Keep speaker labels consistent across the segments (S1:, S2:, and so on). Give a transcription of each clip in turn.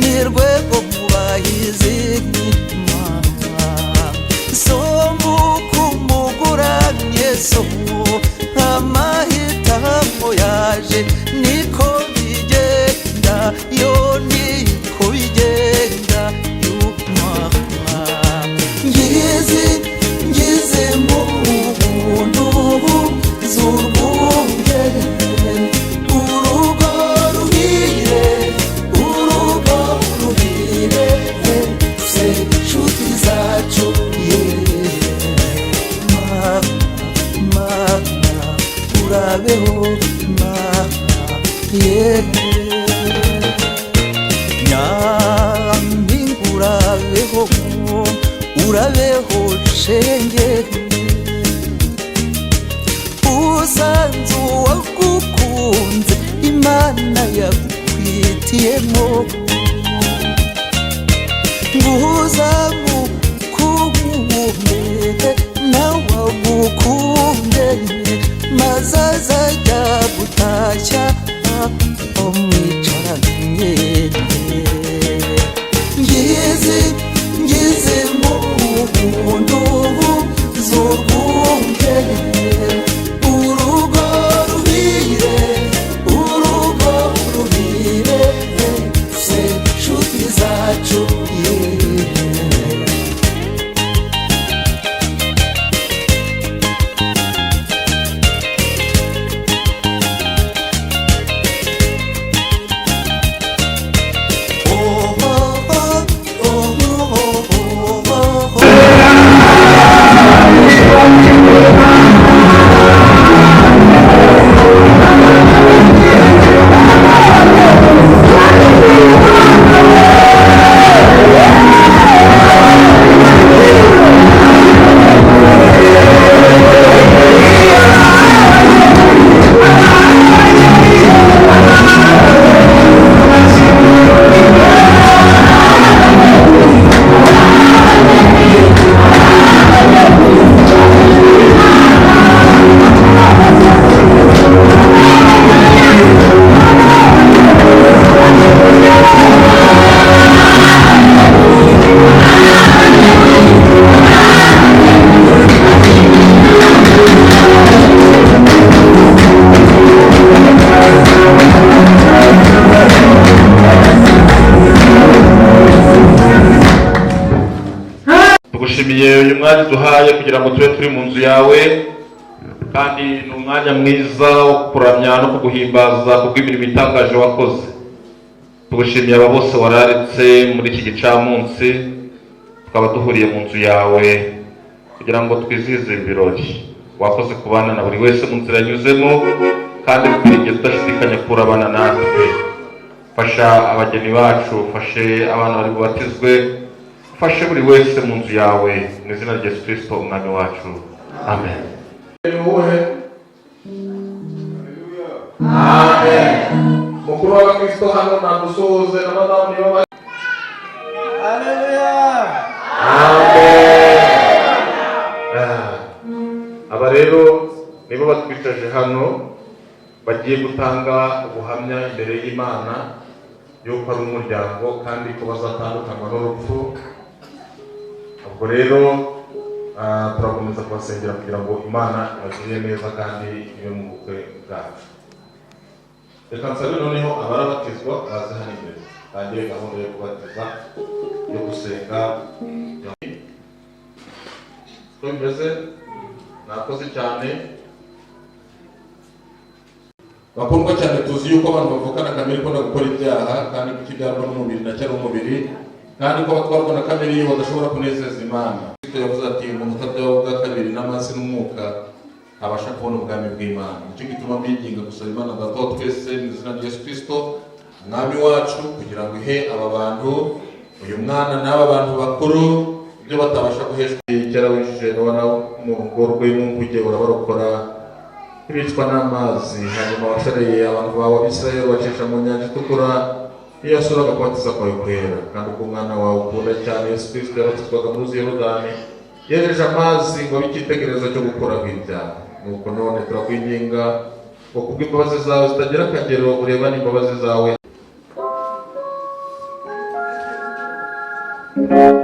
S1: Ni rwego mu bahizi, so mukumuguranye, so amahitamo yaje, niko bigenda yo, niko bigenda. Ngizi ngize mu buntu z'urwunge, urugo ruhire, urugo ruhire se nshuti zacu. Mama, mama, urabeho mama, yeah. Nyampinga urabeho, urabeho shenge. Usanze uwagukunze Imana yagukwitiyemo, nguhuza mukunde nawe agukunde, maze azajya gutashya mwicaranye. Ngizi ngize mu buntu z'urwunge, urugo ruhire, urugo ruhire se nshuti zacu, yeah. Oh, oh, oh, oh, oh, oh, oh.
S2: Tugushimiye uyu mwanya duhaye kugira ngo tube turi mu nzu yawe, kandi ni umwanya mwiza wo kukuramya no kuguhimbaza kubw'imirimo itangaje wakoze. Tugushimiye aba bose wararetse muri iki gicamunsi, tukaba duhuriye mu nzu yawe kugira ngo twizihize ibirori. Wakoze kubana na buri wese mu nzira yanyuzemo, kandi twiringiye tudashidikanya kurabana natwe. Fasha abageni bacu, fashe abana bari bubatizwe, ufashe buri wese mu nzu yawe, mu izina rya Yesu Kirisito Umwami wacu, amen.
S3: Ni uwuhe? Amen. Mukuru w'abakristo hano nadusuhuze na madamu niba bari.
S2: Amen. Aba rero nibo batwicaje hano, bagiye gutanga ubuhamya imbere y'Imana yuko ari umuryango kandi ko bazatandukanywa n'urupfu. Ubwo rero turakomeza kubasengera kugira ngo Imana ibagirire neza kandi ibe mu bukwe bwacu. Reka nsabe noneho abarabatizwa baze hano imbere, tangire gahunda yo kubatiza, yo gusenga. Uko bimeze, nakoze cyane. Bakundwa cyane, tuzi yuko abantu bavukana kamere ikunda gukora ibyaha, kandi ko ikibyarwa n'umubiri nacyo ari umubiri, kandi ko abatwarwa na kamere iyo badashobora kunezeza Imana. Kristo yavuze ati: "Umuntu utabyawe ubwa kabiri n'amazi n'umwuka ntabasha kubona ubwami bw'Imana." Nicyo gituma mbinginga gusaba Imana Data wa twese mu izina rya Yesu Kristo Umwami wacu, kugira ngo ihe aba bantu, uyu mwana n'aba bantu bakuru, ibyo batabasha guheshwa. Kera winjije Nowa mu rugo rwe mu nkuge, urabarokora ntibicwa n'amazi. Hanyuma washoreye abantu bawe Abisirayeli bacisha mu Nyanja Itukura, iyo yasuraga kubatiza kwawe kwera. Kandi ubwo umwana wawe ukunda cyane Yesu Kristo yabatizwaga mu ruzi Yorodani, yejeje amazi ngo abe icyitegererezo cyo gukuraho ibyaha. Nuko none turakwinginga ngo kubw'imbabazi zawe zitagira akagero urebane imbabazi zawe.
S4: Thank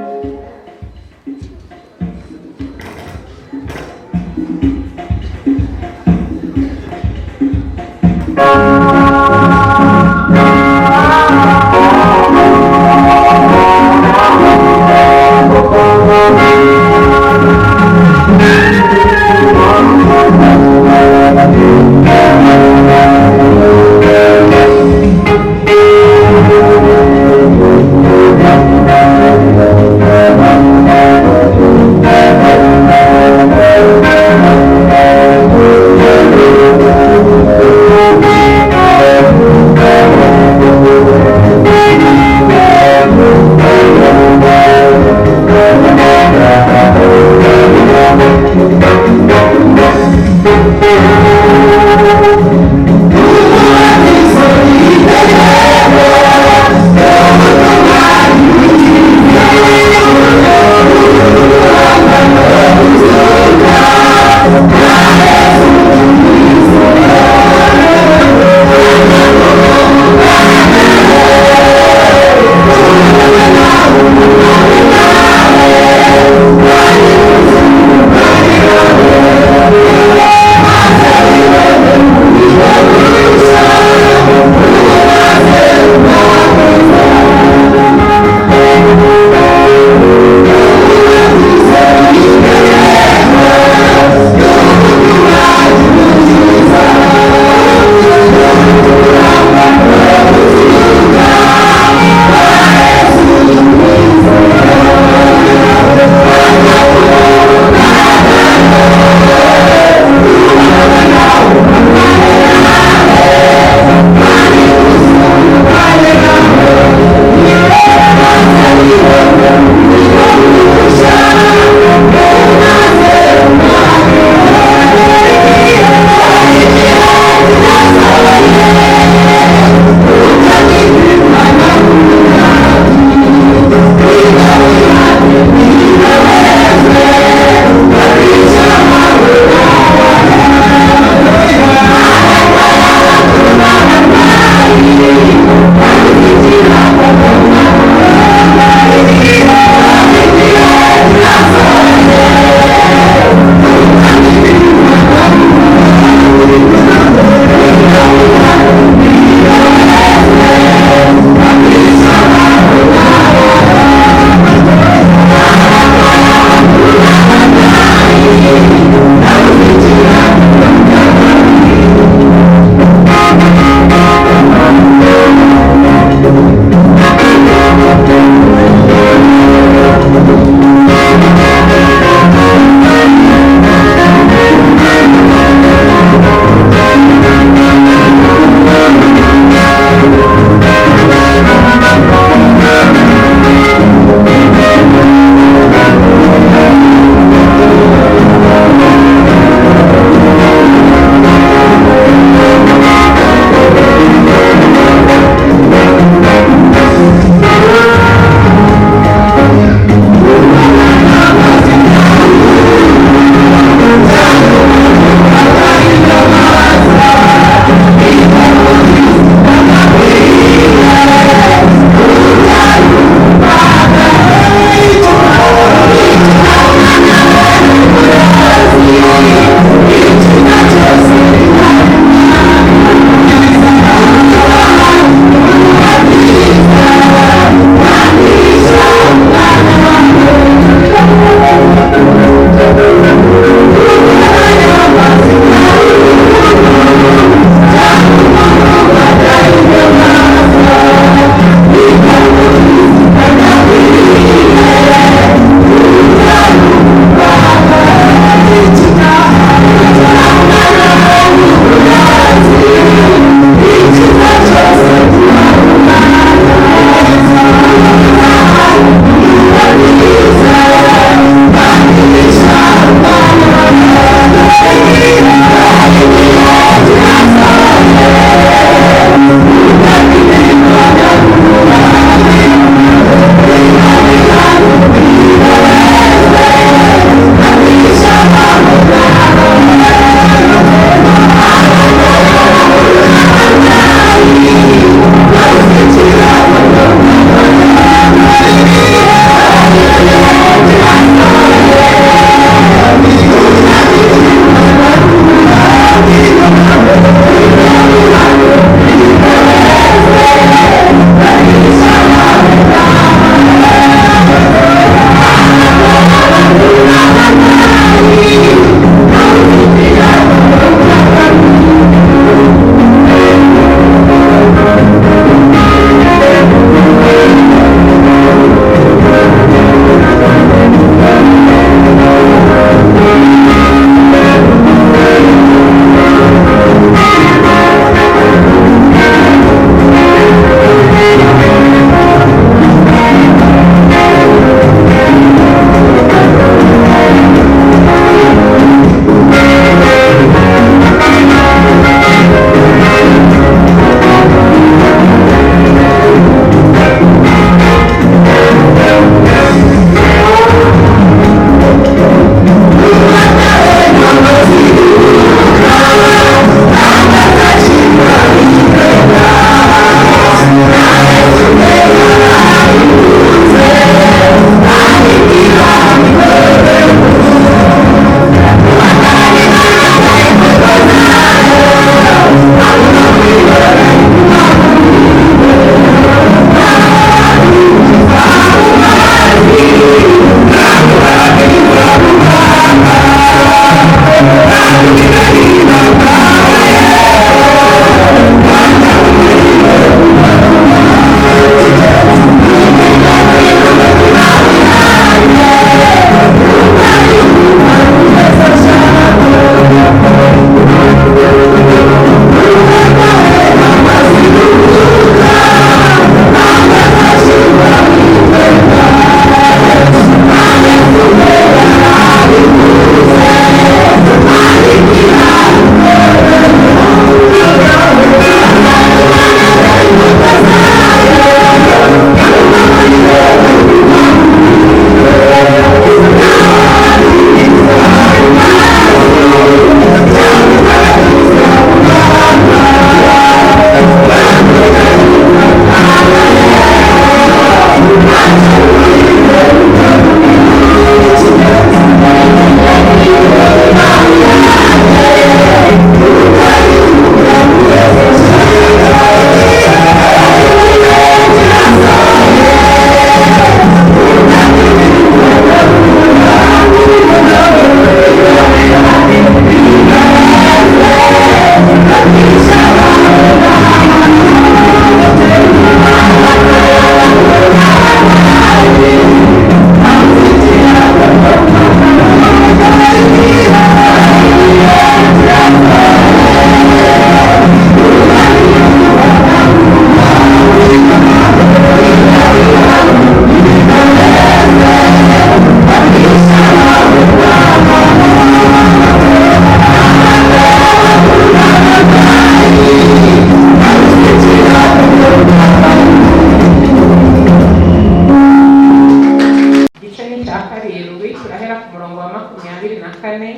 S4: 24,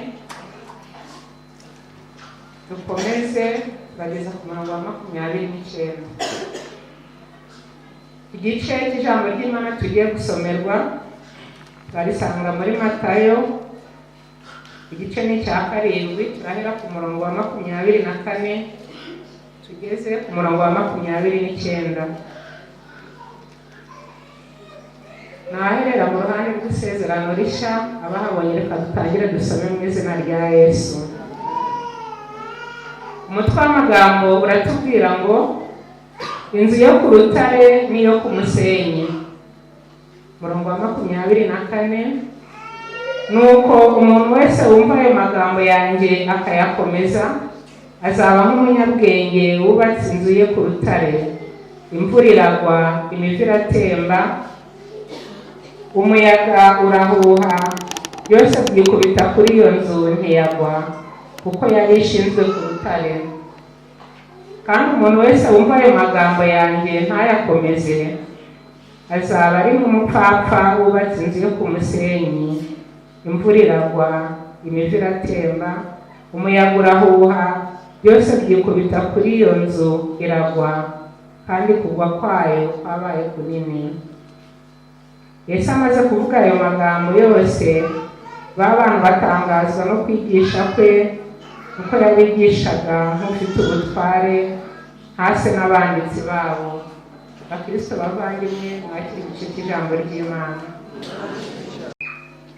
S4: dukomeze turageza ku murongo wa 29. Igice cy'ijambo ry'Imana tugiye gusomerwa turarisanga muri Matayo, igice ni icya 7, turahera ku murongo wa 24 tugeze ku murongo wa 29. Naherera mu ruhande rw'isezerano rishya, abahabonye reka dutangire dusome mu izina rya Yesu. Umutwe w'amagambo uratubwira ngo inzu yo ku rutare n'iyo ku musenyi. Umurongo wa 24, nuko umuntu wese wumva ayo magambo yanjye akayakomeza azaba nk'umunyabwenge wubatse inzu ye ku rutare. Imvura iragwa, imivu iratemba, umuyaga urahuha, byose byikubita kuri iyo nzu ntiyagwa, kuko yari ishinzwe ku rutare. Kandi umuntu wese wumva ayo magambo yanjye ntayakomeze azaba ari nk'umupfapfa wubatse inzu yo ku musenyi. Imvura iragwa, imivu iratemba, umuyaga urahuha, byose byikubita kuri iyo nzu iragwa, kandi kugwa kwayo kwabaye kunini. Yesu amaze kuvuga ayo magambo yose, ba bantu batangazwa no kwigisha kwe, kuko yabigishaga nk'ufite ubutware, hasi n'abanditsi babo. Bakristo bavandimwe, mwakira igice cy'ijambo ry'Imana.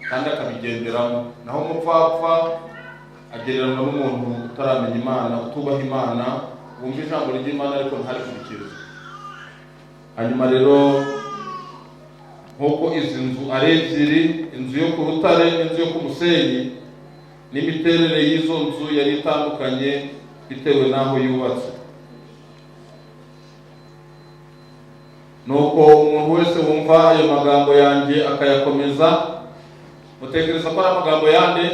S2: Kandi akabigenderamo. Naho umupfapfa agereranywa n'umuntu utaramenya Imana, utubaha Imana, wumva ijambo ry'Imana ariko ntarikurikize. Hanyuma rero nk'uko izi nzu ari ebyiri, inzu yo ku rutare n'inzu yo ku musenyi, n'imiterere y'izo nzu yari itandukanye bitewe n'aho yubatse. Nuko umuntu wese wumva ayo magambo yanjye akayakomeza, mutekereza ko ari amagambo yande?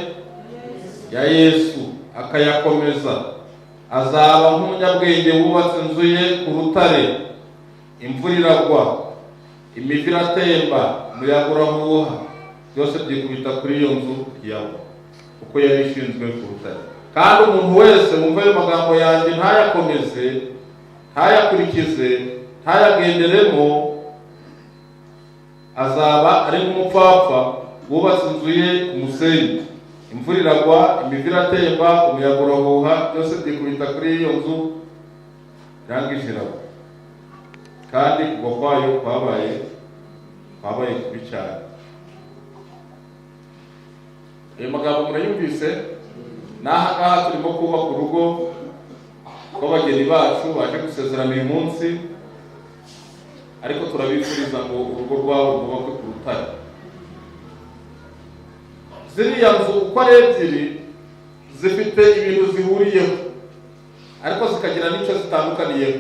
S2: Ya Yesu. Akayakomeza, azaba nk'umunyabwenge wubatse inzu ye ku rutare. Imvura iragwa, imivu iratemba, umuyaga urahuha, byose byikubita kuri iyo nzu yagwa, kuko yari ishinzwe ku rutare. Kandi umuntu wese wumva ayo magambo yanjye ntayakomeze, ntayakurikize, ntayagenderemo, azaba ari nk'umupfapfa wubatse inzu ye ku musenyi. Imvura iragwa, imivu iratemba, umuyaga urahuha, byose byikubita kuri iyo nzu, irangije iragwa, kandi kugwa kwayo kwabaye kubi cyane. Ayo magambo murayumvise? N'aha ngaha turimo kubaka urugo rw'abageni bacu baje gusezerana uyu munsi, ariko turabifuriza ngo urugo rwabo rwubakwe ku rutare. Ziriya nzu uko ari ebyiri zifite ibintu zihuriyeho, ariko zikagira n'icyo zitandukaniyeho.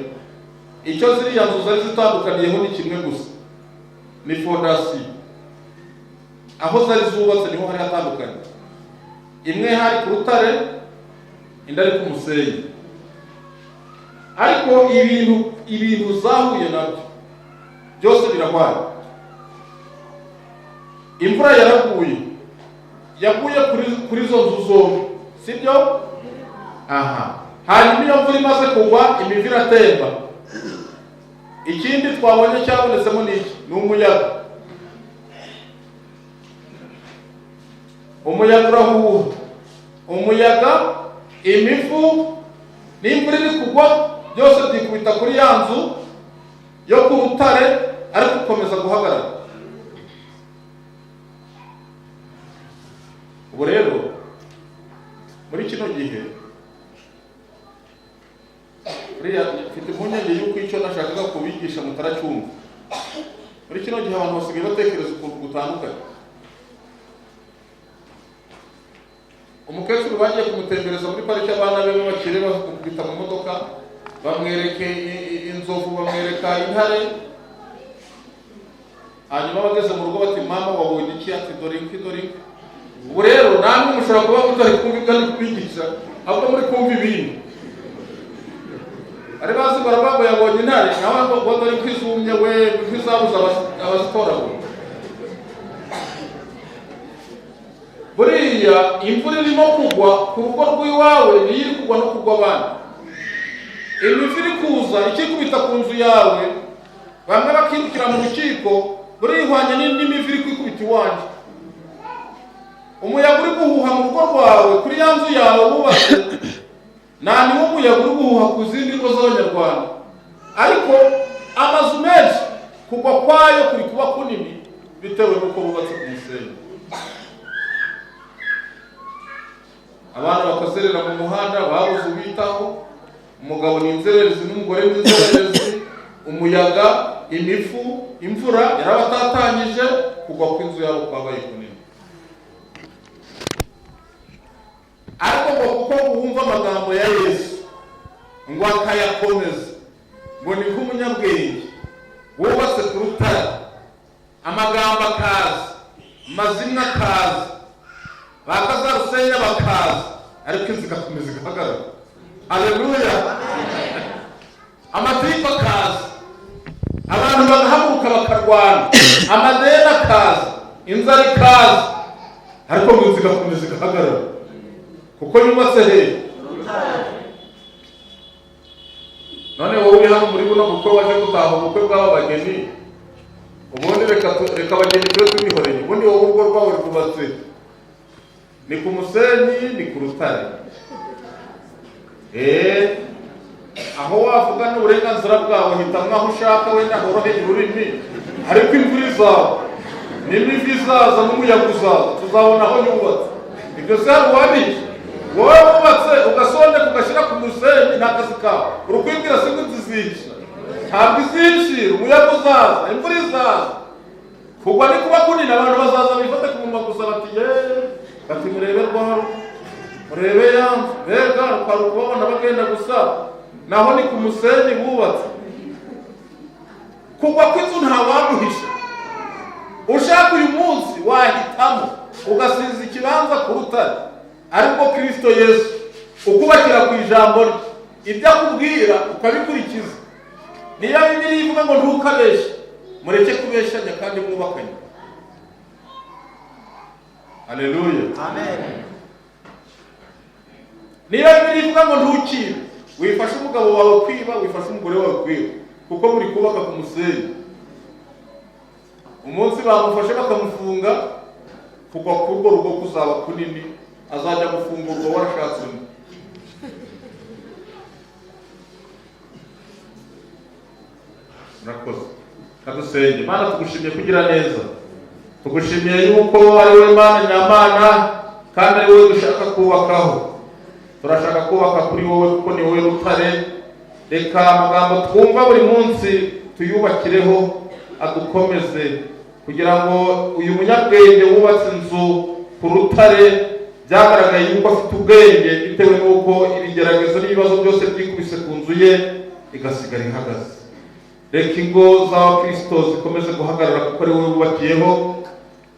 S2: Icyo ziriya nzu zari zitandukaniyeho ni kimwe gusa, ni fondasiyo. Aho zari zubatse niho hari hatandukanye. Imwe hari ku rutare, indi ari ku musenyi. Ariko ibintu zahuye nabyo byose birahwanye. Imvura yaraguye, yaguye kuri izo nzu zombi, sibyo? Aha. Hanyuma iyo mvura imaze kugwa, imivu iratemba. Ikindi twabonye cyabonetsemo ni iki? Ni umuyaga. Umuyaga urahuha, umuyaga, imivu n'imvura iri kugwa, byose byikubita kuri ya nzu yo ku rutare, ariko gukomeza guhagarara. Ubu rero muri kino gihe buriya mfite impungenge y'uko icyo nashakaga kubigisha mutaracyumva. Muri kino gihe abantu basigaye batekereza ukuntu gutandukanye. Umukecuru bagiye kumutembereza muri pariki, abana be b'abakire bamukubita mu modoka, bamwereke inzovu, bamwereka intare. Hanyuma bageze mu rugo bati mama wabonye iki? Ati dore inkwi, dore inkwi. Ubu rero namwe mushobora kuba mutari kumva ibyo ari kubigisha, ahubwo muri kumva ibindi. Ari bazi baravuga ngo yabonye intare, nawe ngo dore inkwi zumye, we inkwi zabuze abazitoragura. Buriya
S3: Buriya imvura irimo kugwa ku rugo rw'iwawe niyo iri kugwa no kugwa abandi. Imivu iri kuza ikikubita ku nzu yawe, bamwe bakirukira mu rukiko, buriya ihwanye n'imivu iri kwikubita iwanjye. Umuyaga uri guhuha mu rugo rwawe, kuri ya nzu yawe wubatse, nta niwo umuyaga uri guhuha ku zindi ngo z'Abanyarwanda. Ariko amazu menshi kugwa kwayo kuri kuba kunini bitewe n'uko bubatse ku musenyi. Abana bakazerera mu muhanda, babuze ubitaho. Umugabo ni inzererezi n'umugore ni inzererezi. Umuyaga, imifu, imvura yarabatatanyije, kugwa kw'inzu yabo kwabaye kunini. Ariko ngo kuko wumva amagambo ya Yesu ngo akayakomeza, ngo ni nk'umunyabwenge wubatse ku rutare, amagambo akaza, amazimwe akaza, bakazarusenya bakaza, ariko inzu igakomeza igahagarara. Aleluya! Amatiku akaza, abantu bagahaguruka bakarwana, amadeni akaza, inzara ikaza, ariko ngo inzu igakomeza igahagarara kuko yubatse hehe? None wowe uri hano muri buno bukwe, waje gutaha ubukwe bw'aba bageni, ubundi reka abageni tube tubihoreye. Ubundi wowe urugo rwawe rwubatse ni ku musenyi, ni ku rutare? Aho wavuga ni uburenganzira bwawe, hitamo aho ushaka, wenda horoheye ururimi. Ariko imvura izaza n'imivu izaza n'umuyaga uzaza, tuzabona aho yubatse. Ibyo se hari uwabizi? Wowe wubatse ugasondeka ugashyira ku musenyi, ni akazi kawe. Uri kwibwira se ngo inzu izica? Ntabwo izishira. Umuyaga uzaza, imvura izaza, kugwa ni kuba kunini, abantu bazaza bifate ku munwa gusa, bati yeee, bati murebe rwaro, murebe ya nzu, mbega rukaba ukubabona bagenda gusa, naho ni ku musenyi bubatse. Kugwa kw'inzu ntawaguhisha. Ushaka uyu munsi wahitamo ugasiza ikibanza ku rutare, ariko Kristo Yesu, ukubakira ku ijambo rye, ibyo akubwira ukabikurikiza. Niba Bibiliya ivuga ngo ntukabeshye, mureke kubeshyanya kandi mwubakanye. Aleluya! Niba Bibiliya ivuga ngo ntukibe, wifashe umugabo wawe kwiba, wifashe umugore wawe kwiba, kuko muri kubaka ku musenyi. Umunsi bamufashe bakamufunga, kugwa k'urwo rugo kuzaba kunini, azajya gufungurwa warashatse undi. Murakoze, kadusenge. Mana, tugushimiye kugira neza, tugushimiye yuko ari wowe Mana nyamana kandi ari wowe dushaka kubakaho. Turashaka kubaka kuri wowe kuko ni wowe rutare. Reka amagambo twumva buri munsi tuyubakireho, adukomeze, kugira ngo uyu munyabwenge wubatse inzu ku rutare, byagaragaye yuko afite ubwenge bitewe n'uko ibigeragezo n'ibibazo byose byikubise ku nzu ye igasigara ihagaze. Reka ingo z'Abakristo zikomeze guhagarara kuko ari wowe wubakiyeho.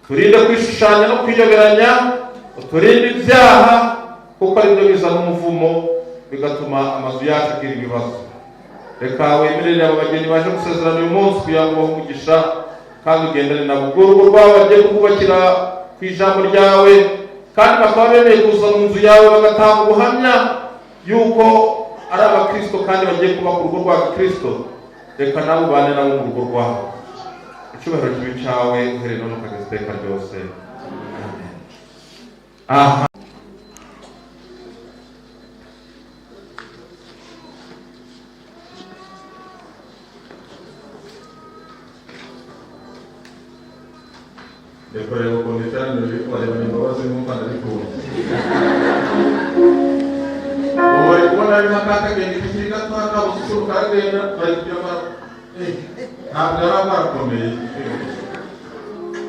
S3: Turinde kwishushanya no kwiyoberanya, uturinde ibyaha kuko ari byo bizana umuvumo, bigatuma amazu yacu agira ibibazo. Reka wemerere aba bageni baje gusezerana uyu munsi kugira ngo ubahe umugisha kandi ugendane nabo. Ubwo urugo rwabo bagiye kubwubakira ku ijambo ryawe, kandi bakaba bemeye kuza mu nzu yawe bagatanga ubuhamya yuko ari Abakristo kandi bagiye kubaka urugo rwa Kristo, reka nabo ubane nabo mu rugo rwabo. Icyubahiro kibi cyawe uhereye none ukageza iteka ryose. Amen. Aha. Reka ukuntu iteraniro riri kubarebana imbabazi nk'uko ndabikunda. Ubu bari kubona ari nka kakagenda kakiri gato, kabuze ukuntu karagenda, bari kugira ngo ntabwo yari barakomeye.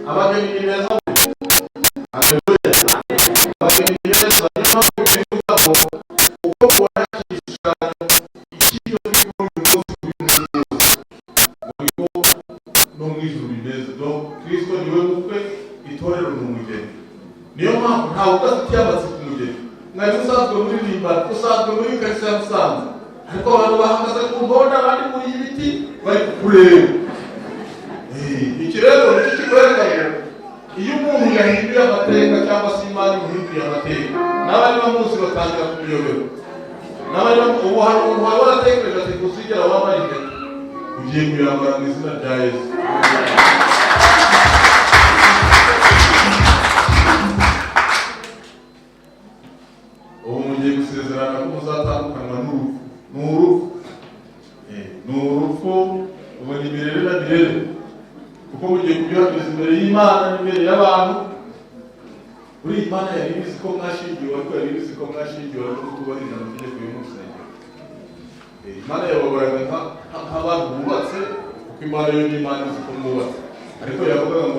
S3: Abageni ni beza. Haleluya! Abageni ni beza. Niyo mpamvu bivuga ngo uko mubona igishushanyo icy'ibyo turi kuri uyu munsi, kuri uyu munsi ngo niko no mu ijuru bimeze. Donc Kristo niwe mukwe, itorero ni umugeni. Niyo mpamvu ntawe udafitiye amatsiko umugeni. Mwari musanzwe muririmba, usanzwe muri karitsiye ya Musanze, ariko abantu bahagaze ku mbonda, abandi muri ibiti bari kukureba. Iki rero nicyo kikwereka ngo iyo umuntu yahinduye amateka cyangwa se Imana imuhinduye Batangira kumuyobera. N'abari ubu, hari umuntu wari waratekereje ati kuzigera wambaye impeta, ugiye kuyambara mu izina rya Yesu. Ubu mugiye gusezerana ko muzatandukanywa n'urupfu. Ni urupfu. Ni urupfu. Ubu ni mirere na mirere, kuko mugiye kubyuhagiriza imbere y'Imana n'imbere y'abantu. Buriya Imana yari ibizi ko mwashingiwe, ariko yari ibizi ko mwashingiwe ariko kutubahiriza amategeko yo mu rusengero. Imana yababoraga nk'abantu bubatse, kuko Imana yo ni Imana izi ko mwubatse, ariko yavugaga ngo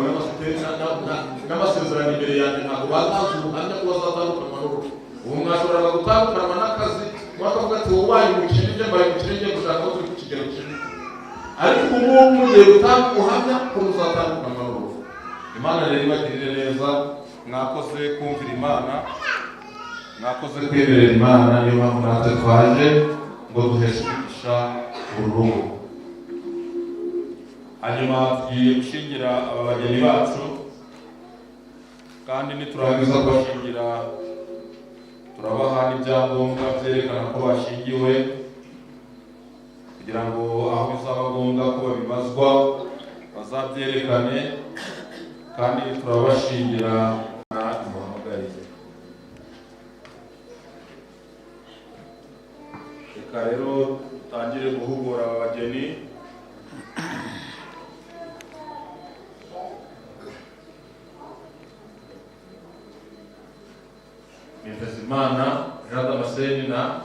S3: n'amasezerano imbere yanjye ntabwo batanze ubuhamya ko bazatandukanywa n'urupfu. Ubu mwashoboraga gutandukanywa n'akazi, bakavuga ati wowe ubaye umukene, njye mbaye umukene, ngiye gushaka aho turi ku kigero kimwe, ariko ubu ngubu mugiye gutanga ubuhamya ko muzatandukanywa n'urupfu. Imana rero ibagirire neza. Mwakoze kumvira Imana, mwakoze kwemerera Imana. Niyo mpamvu natwe twaje ngo duheshe umugisha uru rugo. Hanyuma tugiye gushyingira aba bageni bacu, kandi niturangiza kubashyingira turabaha n'ibyangombwa byerekana ko bashyingiwe, kugira ngo aho bizaba ngombwa ko babibazwa bazabyerekane. Kandi turabashingira muhamagariye. Reka rero dutangire guhugura aba bageni. Mpezimana Jean Damascene na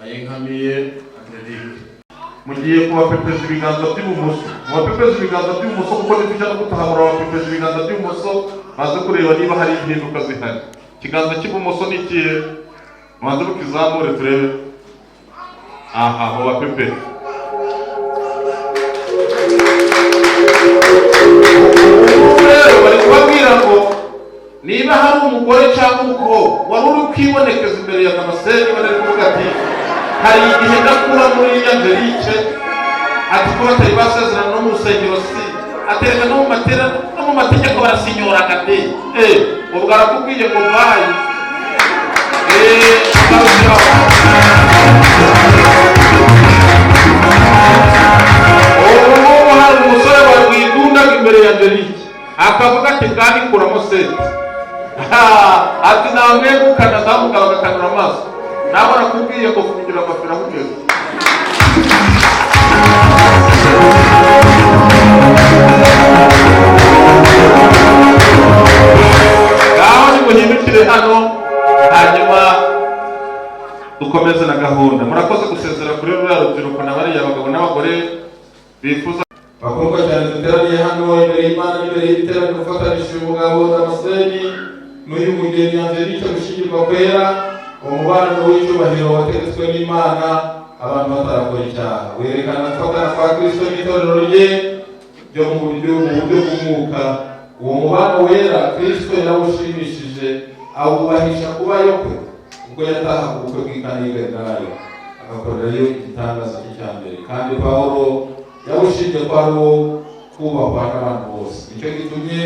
S3: Ayinkamiye Angelique, mugiye kubapepeza ibiganza by'ibumoso. Mubapepeza ibiganza by'ibumoso, kuko nitujya no gutaha murabapepeza ibiganza by'ibumoso, baze kureba niba hari impinduka zihari. Ikiganza cy'ibumoso ni ikihe? Mubanze mukizamure turebe. Aha mubapepe. Ubu rero bari kubabwira ngo niba hari umugore cyangwa umukobwa wari uri kwibonekeza imbere ya Damascene, bari kuvuga ati hari igihe ndakura muri Angelique, ati ko batari basezerana no mu rusengero, si atereka no mu matera no mu mategeko barasinyoraga de. Ubwo arakubwiye ngo bye. Agarukiraho. Ubu ngubu hari umusore wigundaga imbere ya Angelique akavuga ati bwanikuramo seti, ati namwegukana, azamuka bagakanura amaso. Nawe arakubwiye ngo fungira amafira aho ugeze. Ngaho nimuhindukire hano, hanyuma dukomeze na gahunda. Murakoze gusezera kuri ruriya rubyiruko na bariya bagabo n'abagore bifuza. Bakundwa cyane, duteraniye hano imbere y'Imana n'imbere y'iteraniro gufatanishije umugabo Damascene n'uyu mugeni Angelique gushyingirwa kwera, umubano w'icyubahiro wategetswe n'Imana abantu batarakora icyaha, werekana gufatana kwa Kristo n'itorero rye ryo mu buryo bw'umwuka. Uwo mubano wera Kristo yarawushimishije, awubahisha kubayo kwe ubwo yatahaga ubukwe bw'i Kana y'i Galilaya, agakorerayo igitangaza cye cya mbere. Kandi Pawulo yawushinje ko ari uwo kubahwa n'abantu bose. Nicyo gitumye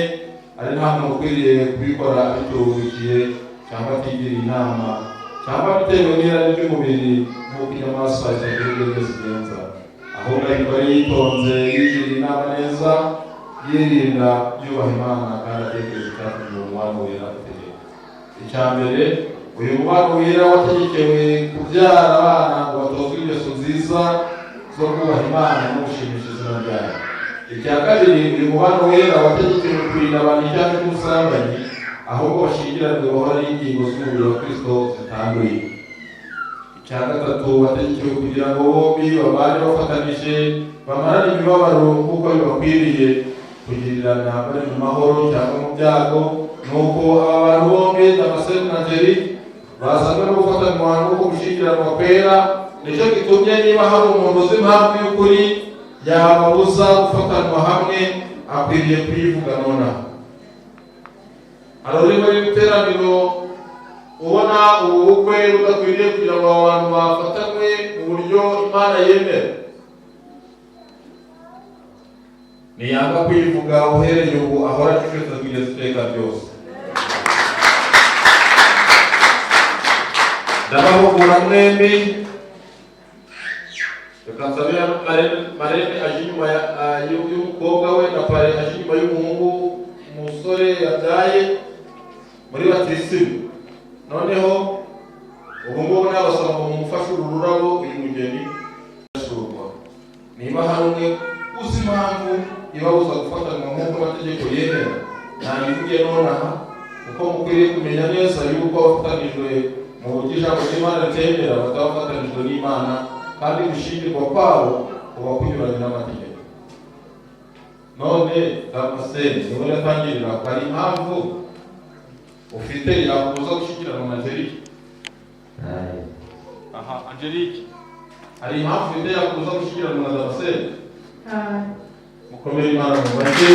S3: ari nta muntu ukwiriye kubikora abiturukiye cyangwa atigiriye inama cyangwa bitewe n'irari ry'umubiri nk'uko inyamaswa zitagira ubwenge zigenza, ahubwo abikora yitonze, yigiriye inama neza, yirinda, yubaha Imana kandi atekereza icyatumye uwo mubano wera utegeka. Icya mbere, uyu mubano wera wategekewe kubyara abana ngo batozwe ingeso nziza zo kubaha Imana no gushimisha izina ryayo. Icya kabiri, uyu mubano wera wategekewe kurinda abantu icyaha cy'ubusambanyi, ahubwo bashyingiranwe bahora ari ingingo z'umubiri wa Kristo zitanduye. Icya gatatu, wategekewe kugira ngo bombi babane bafatanije, bamarane imibabaro nk'uko bibakwiriye, kugirirana bari mu mahoro cyangwa mu byago. Nuko aba bantu bombi, Damascene na Angelique, bazanwe no gufatanywa n'uko gushyingiranwa kwera. Nicyo gitumye niba hari umuntu uzi impamvu y'ukuri yababuza gufatanwa hamwe, akwiriye kuyivuga nonaha. Hari uri muri iteraniro ubona ubu bukwe budakwiriye kugira ngo abo bantu bafatanywe mu buryo Imana yemera? Niyanga kuyivuga, uhereye ubu ahora acecetse kugeza iteka ryose. Ndabahugura mwembi. Reka nsabe marraine aje inyuma y'umukobwa we, na parrain aje inyuma y'umuhungu, umusore yabyaye muri batisimu. Noneho ubu ngubu nabasaba ngo mumufashe uru rurabo, uyu mugeni asurwa. Niba hari umwe uzi impamvu ibabuza gufatanywa nk'uko amategeko yemera, ntabivuge nonaha, kuko mukwiriye kumenya neza yuko abafatanijwe mu buryo ijambo ry'Imana ritemera bataba bafatanijwe n'Imana, kandi gushyingirwa kwabo kuba kunyuranye n'amategeko. None Damascene, niwe natangirira, hari impamvu ufite yakubuza gushyingiranwa na Angelique? Aha, Angelique, hari impamvu ufite yakubuza gushyingiranwa na Damascene? Mukomere Imana mu mashyi.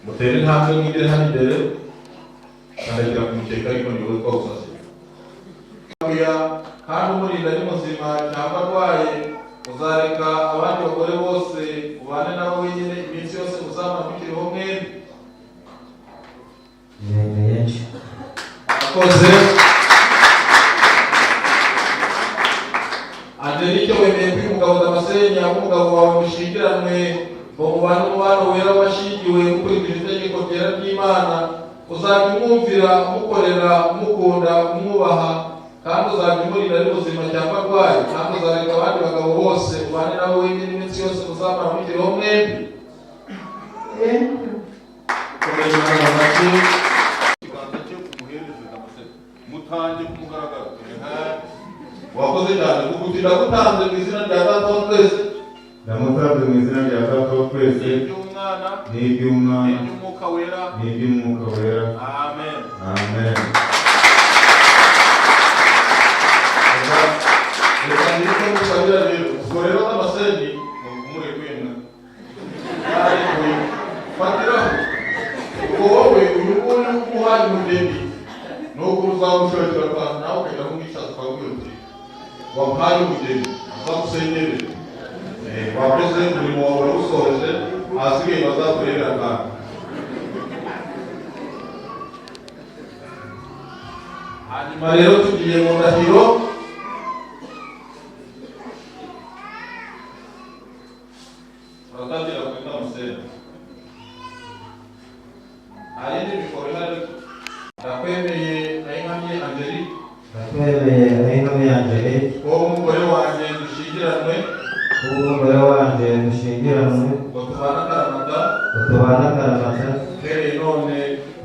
S3: Mutere intambwe mwigire hano imbere. Kandagira ku mukeka, ariko ni wowe twawusasiye. Kandi umurinda ari muzima cyangwa arwaye, uzareka abandi bagore bose ubane nabo wenyine iminsi yose muzamara mukiriho mwembi?
S5: Nemeye.
S3: Akoze. Angelique, wemeye ko uyu mugabo Damascene yaba umugabo wawe mushyingiranwe, ngo mubane umubano wera washingiwe ukurikije itegeko ryera ry'Imana, uzajya umwumvira, umukorera, umukunda, umwubaha, kandi uzajya umurinda ari muzima cyangwa arwaye, kandi uzareka abandi bagabo bose ubane nabo wenyine iminsi yose muzamara mukiriho mwembi? Komera Imana amashyi. Ikiganza cye umuhereze Damascene, mutange ku mugaragaro. Wakoze cyane kuko uti: "Ndagutanze mu izina rya Data wa twese."
S6: Ndamutanze mu izina rya Data wa twese,
S3: n'iry'Umwana,
S6: n'iry'Umwana,
S3: n'iry'Umwuka Wera.
S6: n'iry'Umwuka Wera.
S3: Amen.
S6: Amen.
S3: Reka ngire musabira rero. Ubwo rero Damascene umurekuye, yarekuye, fatiraho. Ubwo wowe uyu nguyu umuhaye umugeni, nuko uzamushakira akantu nawe ukajya kumwicaza, ukabwira uti: "Wampaye umugeni," azagusengerere. Wakoze umurimo wawe, urawusoje, ahasigaye bazakurebera akantu. Hanyuma rero tugiye mu ndahiro. Turatangira kuri Damascene. Nta yindi mikoro ihari. Ndakwemeye Ayinkamiye Angelique,
S5: Ndakwemeye Ayinkamiye Angelique,
S3: wowe umugore wanjye dushyingiranwe,
S5: kuba umugore wanjye dushyingiranwe,
S3: ngo tubane akaramata,
S5: ngo tubane akaramata,
S3: uhereye none,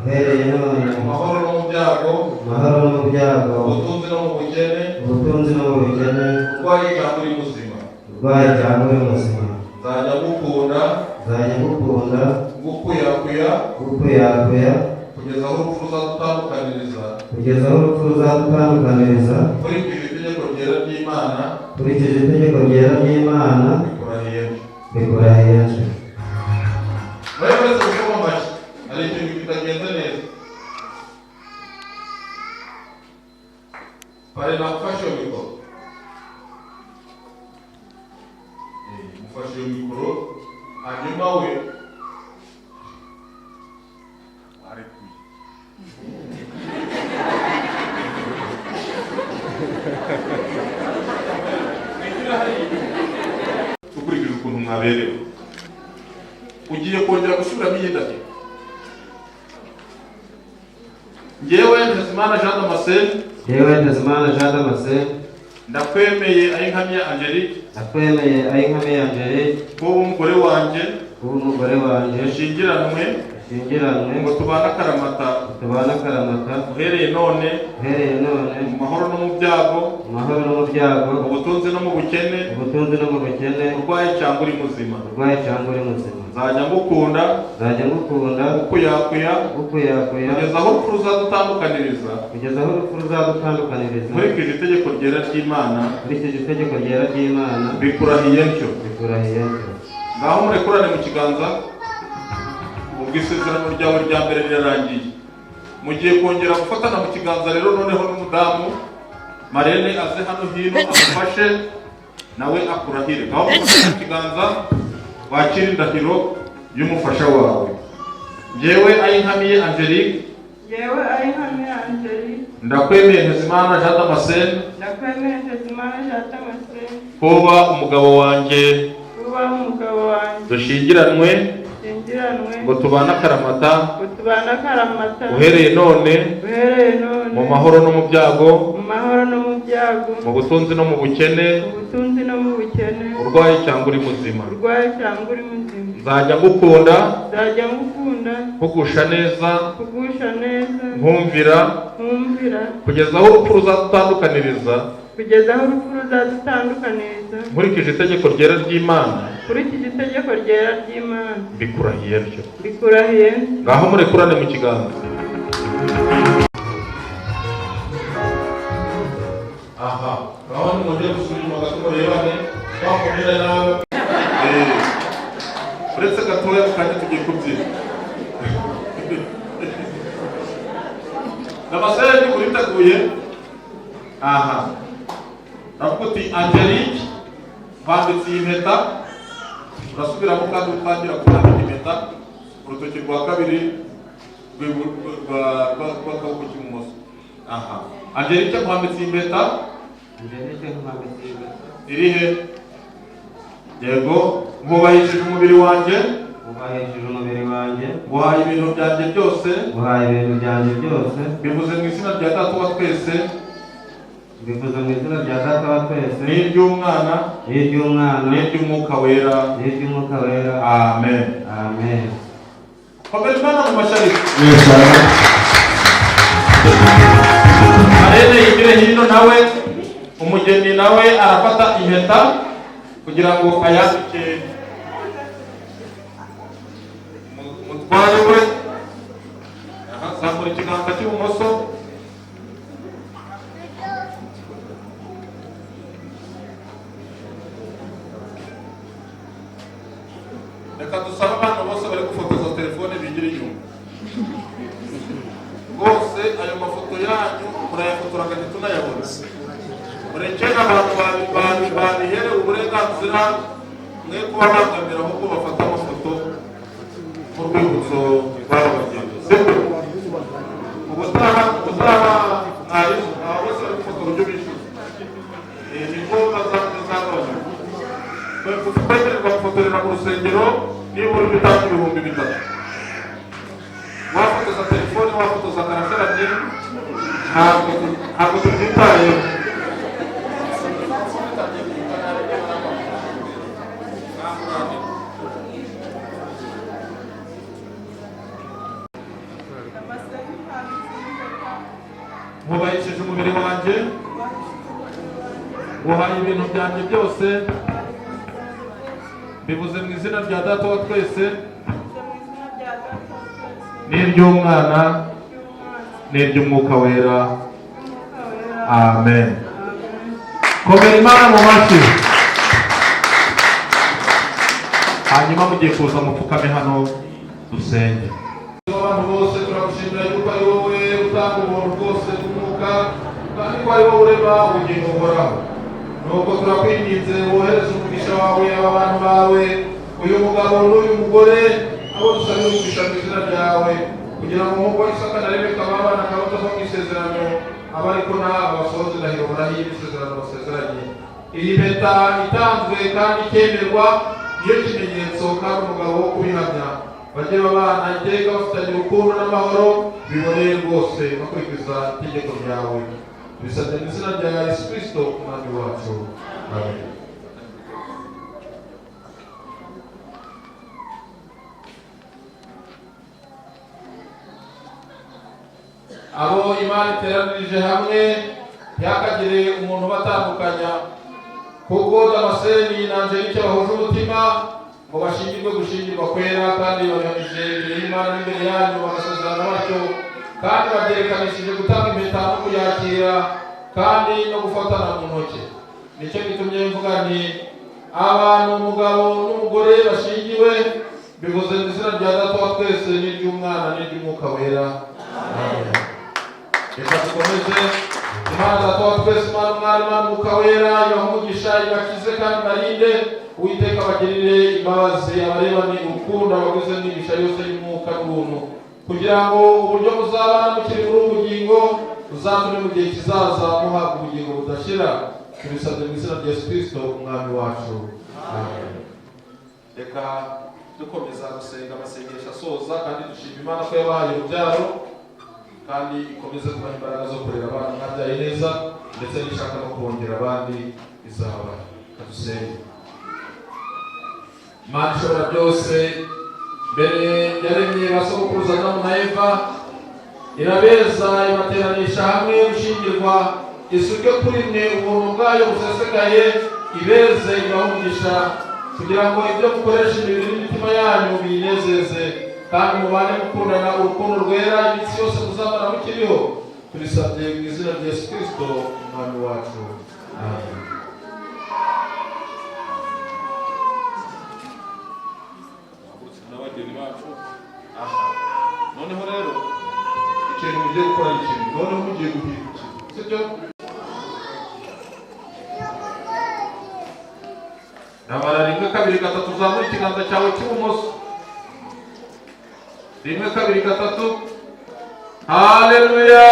S5: uhereye none,
S3: mu mahoro no mu byago,
S5: mu mahoro no mu byago,
S3: mu butunzi no mu bukene,
S5: ubutunzi no mu bukene,
S3: urwaye cyangwa uri muzima,
S5: urwaye cyangwa uri muzima,
S3: nzajya ngukunda,
S5: nzajya ngukunda,
S3: ngukuyakuya,
S5: ngukuyakuya,
S3: kugeza aho urupfu ruzadutandukaniriza,
S5: kugeza aho urupfu ruzadutandukaniriza,
S3: nkurikije itegeko ryera ry'Imana.
S5: Nkurikije itegeko ryera ry'Imana.
S3: Bikurahiye.
S5: Bikurahiye.
S3: Muri wese gukoma amashyi, hari ikintu kitagenze neza. Parrain, nagufashe iyo mikoro. Mufashe iyo mikoro, hanyuma we arekuye. Mwigira hariya. Ukurikije ukuntu mwaberewe, ugiye kongera gusubiramo iyi ndahiro. Ngewe Ntezimana Jean Damascene,
S5: Yewe Ntezimana Jean Damascene,
S3: ndakwemeye Ayinkamiye Angelique,
S5: ndakwemeye Ayinkamiye Angelique,
S3: kuba umugore wanjye,
S5: kuba umugore wanjye,
S3: dushyingiranwe,
S5: dushyingiranwe,
S3: ngo tubane akaramata,
S5: tubane akaramata,
S3: uhereye none,
S5: uhereye none,
S3: mu mahoro no mu byago,
S5: mu mahoro no mu byago,
S3: mu butunzi no mu bukene,
S5: ubutunzi no mu bukene,
S3: urwaye cyangwa uri muzima,
S5: urwaye cyangwa uri muzima,
S3: nzajya ngukunda,
S5: nzajya ngukunda,
S3: ngukuyakuya,
S5: ngukuyakuya,
S3: kugeza aho urupfu ruzadutandukaniriza,
S5: kugeza aho urupfu ruzadutandukaniriza,
S3: nkurikije itegeko ryera ry'Imana.
S5: Nkurikije itegeko ryera ry'Imana.
S3: Bikurahiye ntyo.
S5: Bikurahiye ntyo.
S3: Ngaho murekurane mu kiganza. Ubwo isezerano ryawe rya mbere rirarangiye, mugiye kongera gufatana mu kiganza rero. Noneho n'umudamu marraine aze hano hino amufashe, nawe akurahire. Ngaho mufashe mu kiganza, wakire indahiro y'umufasha wawe. Njyewe Ayinkamiye Angelique,
S7: Njyewe Ayinkamiye Angelique,
S3: ndakwemeye Ntezimana Jean Damascene,
S7: ndakwemeye Ntezimana Jean Damascene,
S3: kuba umugabo wanjye,
S7: kuba umugabo wanjye,
S3: dushyingiranwe,
S7: dushyingiranwe,
S3: ngo tubane akaramata,
S7: ngo tubane akaramata,
S3: uhereye none,
S7: uhereye none,
S3: mu mahoro no mu byago,
S7: mu mahoro no mu byago,
S3: mu butunzi no mu bukene,
S7: mu butunzi no mu bukene,
S3: urwaye cyangwa uri muzima,
S7: urwaye cyangwa uri muzima,
S3: nzajya ngukunda,
S7: nzajya ngukunda,
S3: nkugusha neza,
S7: kugusha neza,
S3: nkumvira,
S7: nkumvira,
S3: kugeza aho urupfu ruzadutandukaniriza,
S7: kugeza aho urupfu ruzadutandukaniriza,
S3: nkurikije itegeko ryera ry'Imana,
S7: nkurikije itegeko ryera ry'Imana,
S3: mbikurahiye byo.
S7: Mbikurahiye.
S3: Ngaho murekurane mu kiganza. Aha ngaho nimwongere gusubira inyuma gato murebane twakomera nawe. Uretse gatoya mu kanya tugiye kubyina. Damascene, uriteguye? Aha uravuga uti: "Angelique, nkwambitse iyi mpeta." Urasubiramo kandi utangira kurambika impeta urutoki rwa kabiri rw'akaboko k'ibumoso. Aha, Angelique, nkwambitse iyi mpeta.
S5: Angelique, nkwambitse iyi mpeta.
S3: Iri he? Yego. Nkubahishije umubiri wanjye.
S5: Nkubahishije umubiri wanjye.
S3: Nguhaye ibintu byanjye byose.
S5: Nguhaye ibintu byanjye byose.
S3: Bivuze mu izina rya Data wa twese,
S5: Mbivuze mu izina rya Data wa twese,
S3: n'iry'Umwana,
S5: n'iry'Umwana,
S3: n'iry'Umwuka Wera.
S5: n'iry'Umwuka Wera.
S3: Amen.
S5: Amen.
S3: Komera Imana mu mashyi. Marene yigire hino nawe. Umugeni nawe arafata impeta kugira ngo ayambike umutware we. Aha, zamura ikiganza cy'ibumoso. Reka dusabe abantu bose bari gufotoza telefone bigire inyuma rwose. Ayo mafoto yanyu murayafotora ntitunayabona. Mureke abantu babiherewe uburenganzira, mwe kubabangamira, ahubwo bafata amafoto mu rwibutso rw'aba bageni, sibyo? Ubutaha mwarimu, aba bose bari gufotora uburyo bishyuza. Nibwo bazabona kwemererwa gufotorera mu rusengero nibura ujya 3000. Wafotoza telefone, wafotoza karasharamye, ntabwo tubyitayeho.
S7: Damascene, nkwambitse iyi mpeta.
S3: Nkubahishije umubiri wanjye, nguhaye ibintu byanjye byose. Bivuze mu izina rya Data wa twese,
S7: Mbivuze mu izina rya Data wa twese,
S3: n'iry'Umwana,
S7: n'iry'Umwana,
S3: n'iry'Umwuka Wera.
S7: n'iry'Umwuka Wera.
S3: Amen.
S7: Amen.
S3: Komera Imana mu mashyi. Hanyuma mugiye kuza mupfukame hano dusenge. Abantu bose, turagushimira yuko ari wowe utanga ubuntu bwose bw'umwuka, kandi ko ari wowe urema ubugingo buhoraho. Nuko turakwinginze, wohereze umugisha wawe aba bantu bawe, uyu mugabo n'uyu mugore, abo dusabira umugisha mu izina ryawe, kugira ngo nk'uko Isaka na Rebeka babana akabutava mu isezerano, abe ariko nawe basohoze indahiro barahiye y'isezerano basezeranye. Iyi mpeta itanzwe kandi ikemerwa niyo kimenyetso kandi umugabo wo kubihamya. Bajye babana iteka bafitanye urukundo n'amahoro biboneye rwose, bakurikiza itegeko ryawe. Bisabye mu izina rya Yesu Kristo Umwami wacu, amen. Abo Imana iteranirije hamwe, ntihakagire umuntu ubatandukanya. Kuko Damascene na Angelique bahuje umutima ngo bashingirwe gushingirwa kwera, kandi babihamije imbere y'Imana n'imbere yanyu, bagasezerana batyo, kandi babyerekanishije gutanga impeta no kuyakira kandi no gufatana mu ntoki. Nicyo gitumye mvuga nti: abantu umugabo n'umugore bashingiwe. Bivuze mu izina rya Data wa twese, n'iry'Umwana, n'iry'Umwuka Wera, amen. Reka dukomeze. Imana Data wa twese, Imana Umwana, Imana Umwuka Wera ibahe umugisha, ibakize kandi ibarinde. Uwiteka abagirire imbabazi, abarebane urukundo, abaguze n'imigisha yose y'umwuka n'ubuntu, kugira ngo uburyo muzabana mukiri muri ubu bugingo buzatume mu gihe kizaza muhabwa ubugingo budashira. Tubisabye mu izina rya Yesu Kristo Umwami wacu, amen. Reka dukomeza gusenga amasengesho asoza, kandi dushima Imana ko yabahaye urubyaro, kandi ikomeze kubaha imbaraga zo kurera abana mwabyaye neza, ndetse n'ishaka no kubongera abandi izabaha. Kadusenge. Imana ishobora byose, mbere yaremye ba sogokuruza Adamu na Eva, irabeza, ibateranisha hamwe gushyingirwa, isuke kuri mwe ubuntu bwayo busesekaye, ibeze, ibahe umugisha, kugira ngo ibyo mukoresha imibiri n'imitima yanyu biyinezeze, kandi mubane mukundana urukundo rwera iminsi yose muzamara mukiriho. Tubisabye mu izina rya Yesu Kristo Umwami wacu, amen. Duhagurutse n'abageni bacu aha. Noneho rero ikintu mugiye gukora ni ikintu, noneho mugiye guhindukira, sibyo? Nabara rimwe, kabiri, gatatu, uzamure ikiganza cyawe cy'ibumoso. Rimwe, kabiri, gatatu. Haleluya!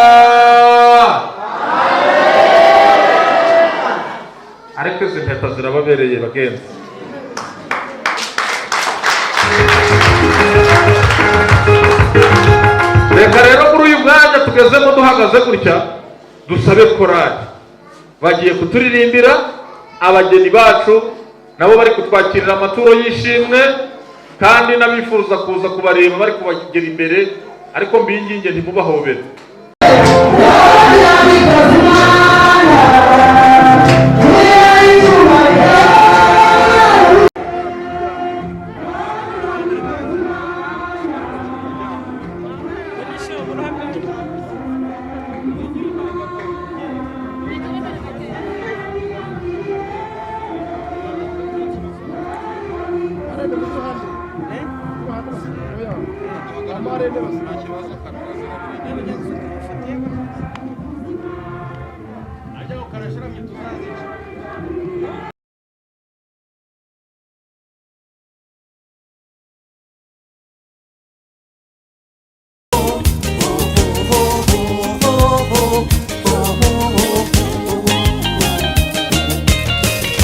S3: Ariko izi mpeta zirababereye, bagenzi. Reka rero muri uyu mwanya tugezemo duhagaze gutya, dusabe korali bagiye kuturirimbira. Abageni bacu nabo bari kutwakirira amaturo y'ishimwe, kandi n'abifuza kuza kubareba bari kubagera imbere, ariko mbinginge ntimubahobere.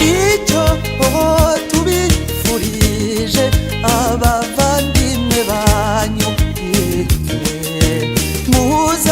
S1: Icyo tubifurije abavandimwe banyu, muze.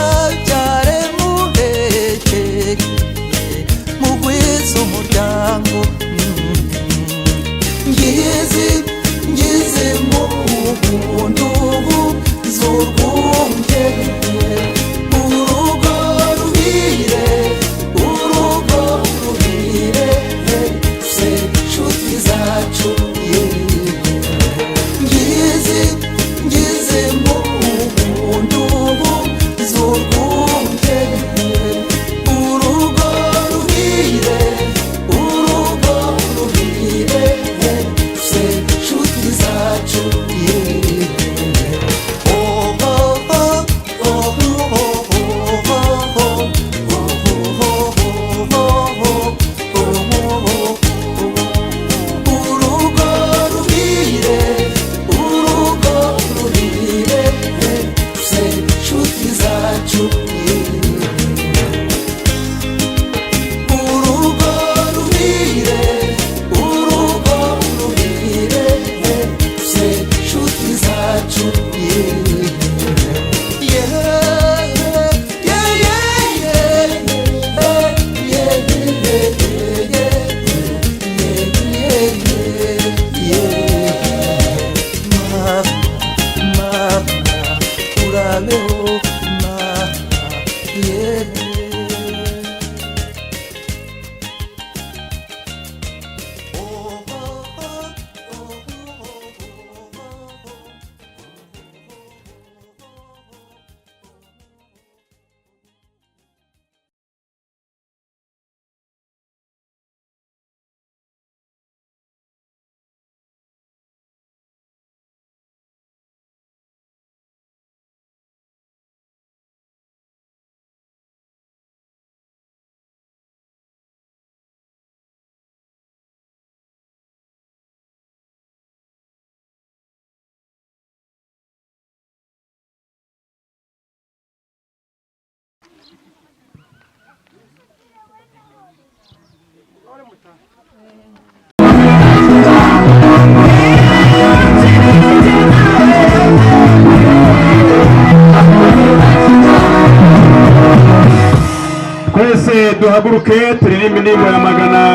S8: Twese duhaguruke turirimbe indirimbo ya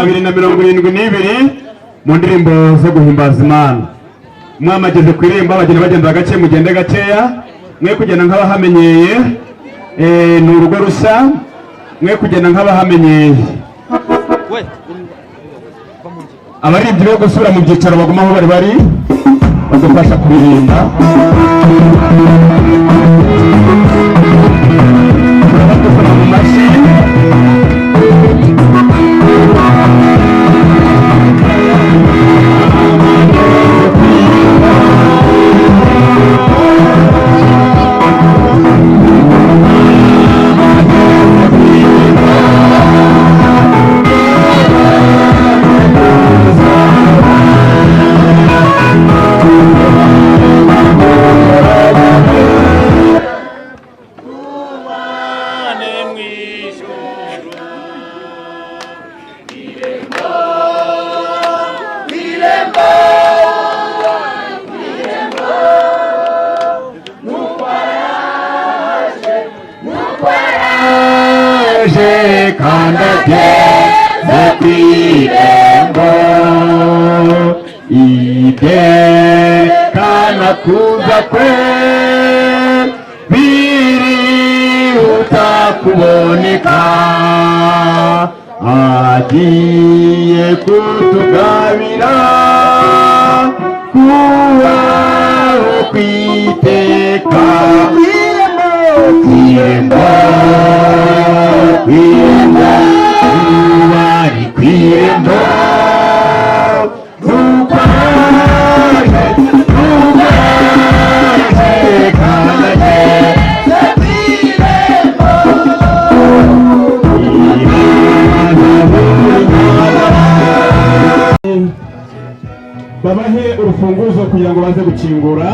S8: 272 mu ndirimbo zo guhimbaza Imana. Mwamageze ku irembo, abageni bagenda gake, mugende gakeya, mwe kugenda nk'abahamenyeye. Ni urugo rushya, mwe kugenda nk'abahamenyeye. Abaririmbyi bo gusubira mu byicaro, baguma aho bari bari badufasha kuririmba. Turabadufasha mu mashyi.
S9: Aje kandi ageze ku irembo, ibyerekana kuza kwe birihuta kuboneka, agiye kutugabira kubaho kwiteka. Kwirembo, kwirembo, bari kwirembo, nukwaje, nukwaje kandi ageze kwirembo.
S8: Babahe urufunguzo kugira ngo baze gukingura.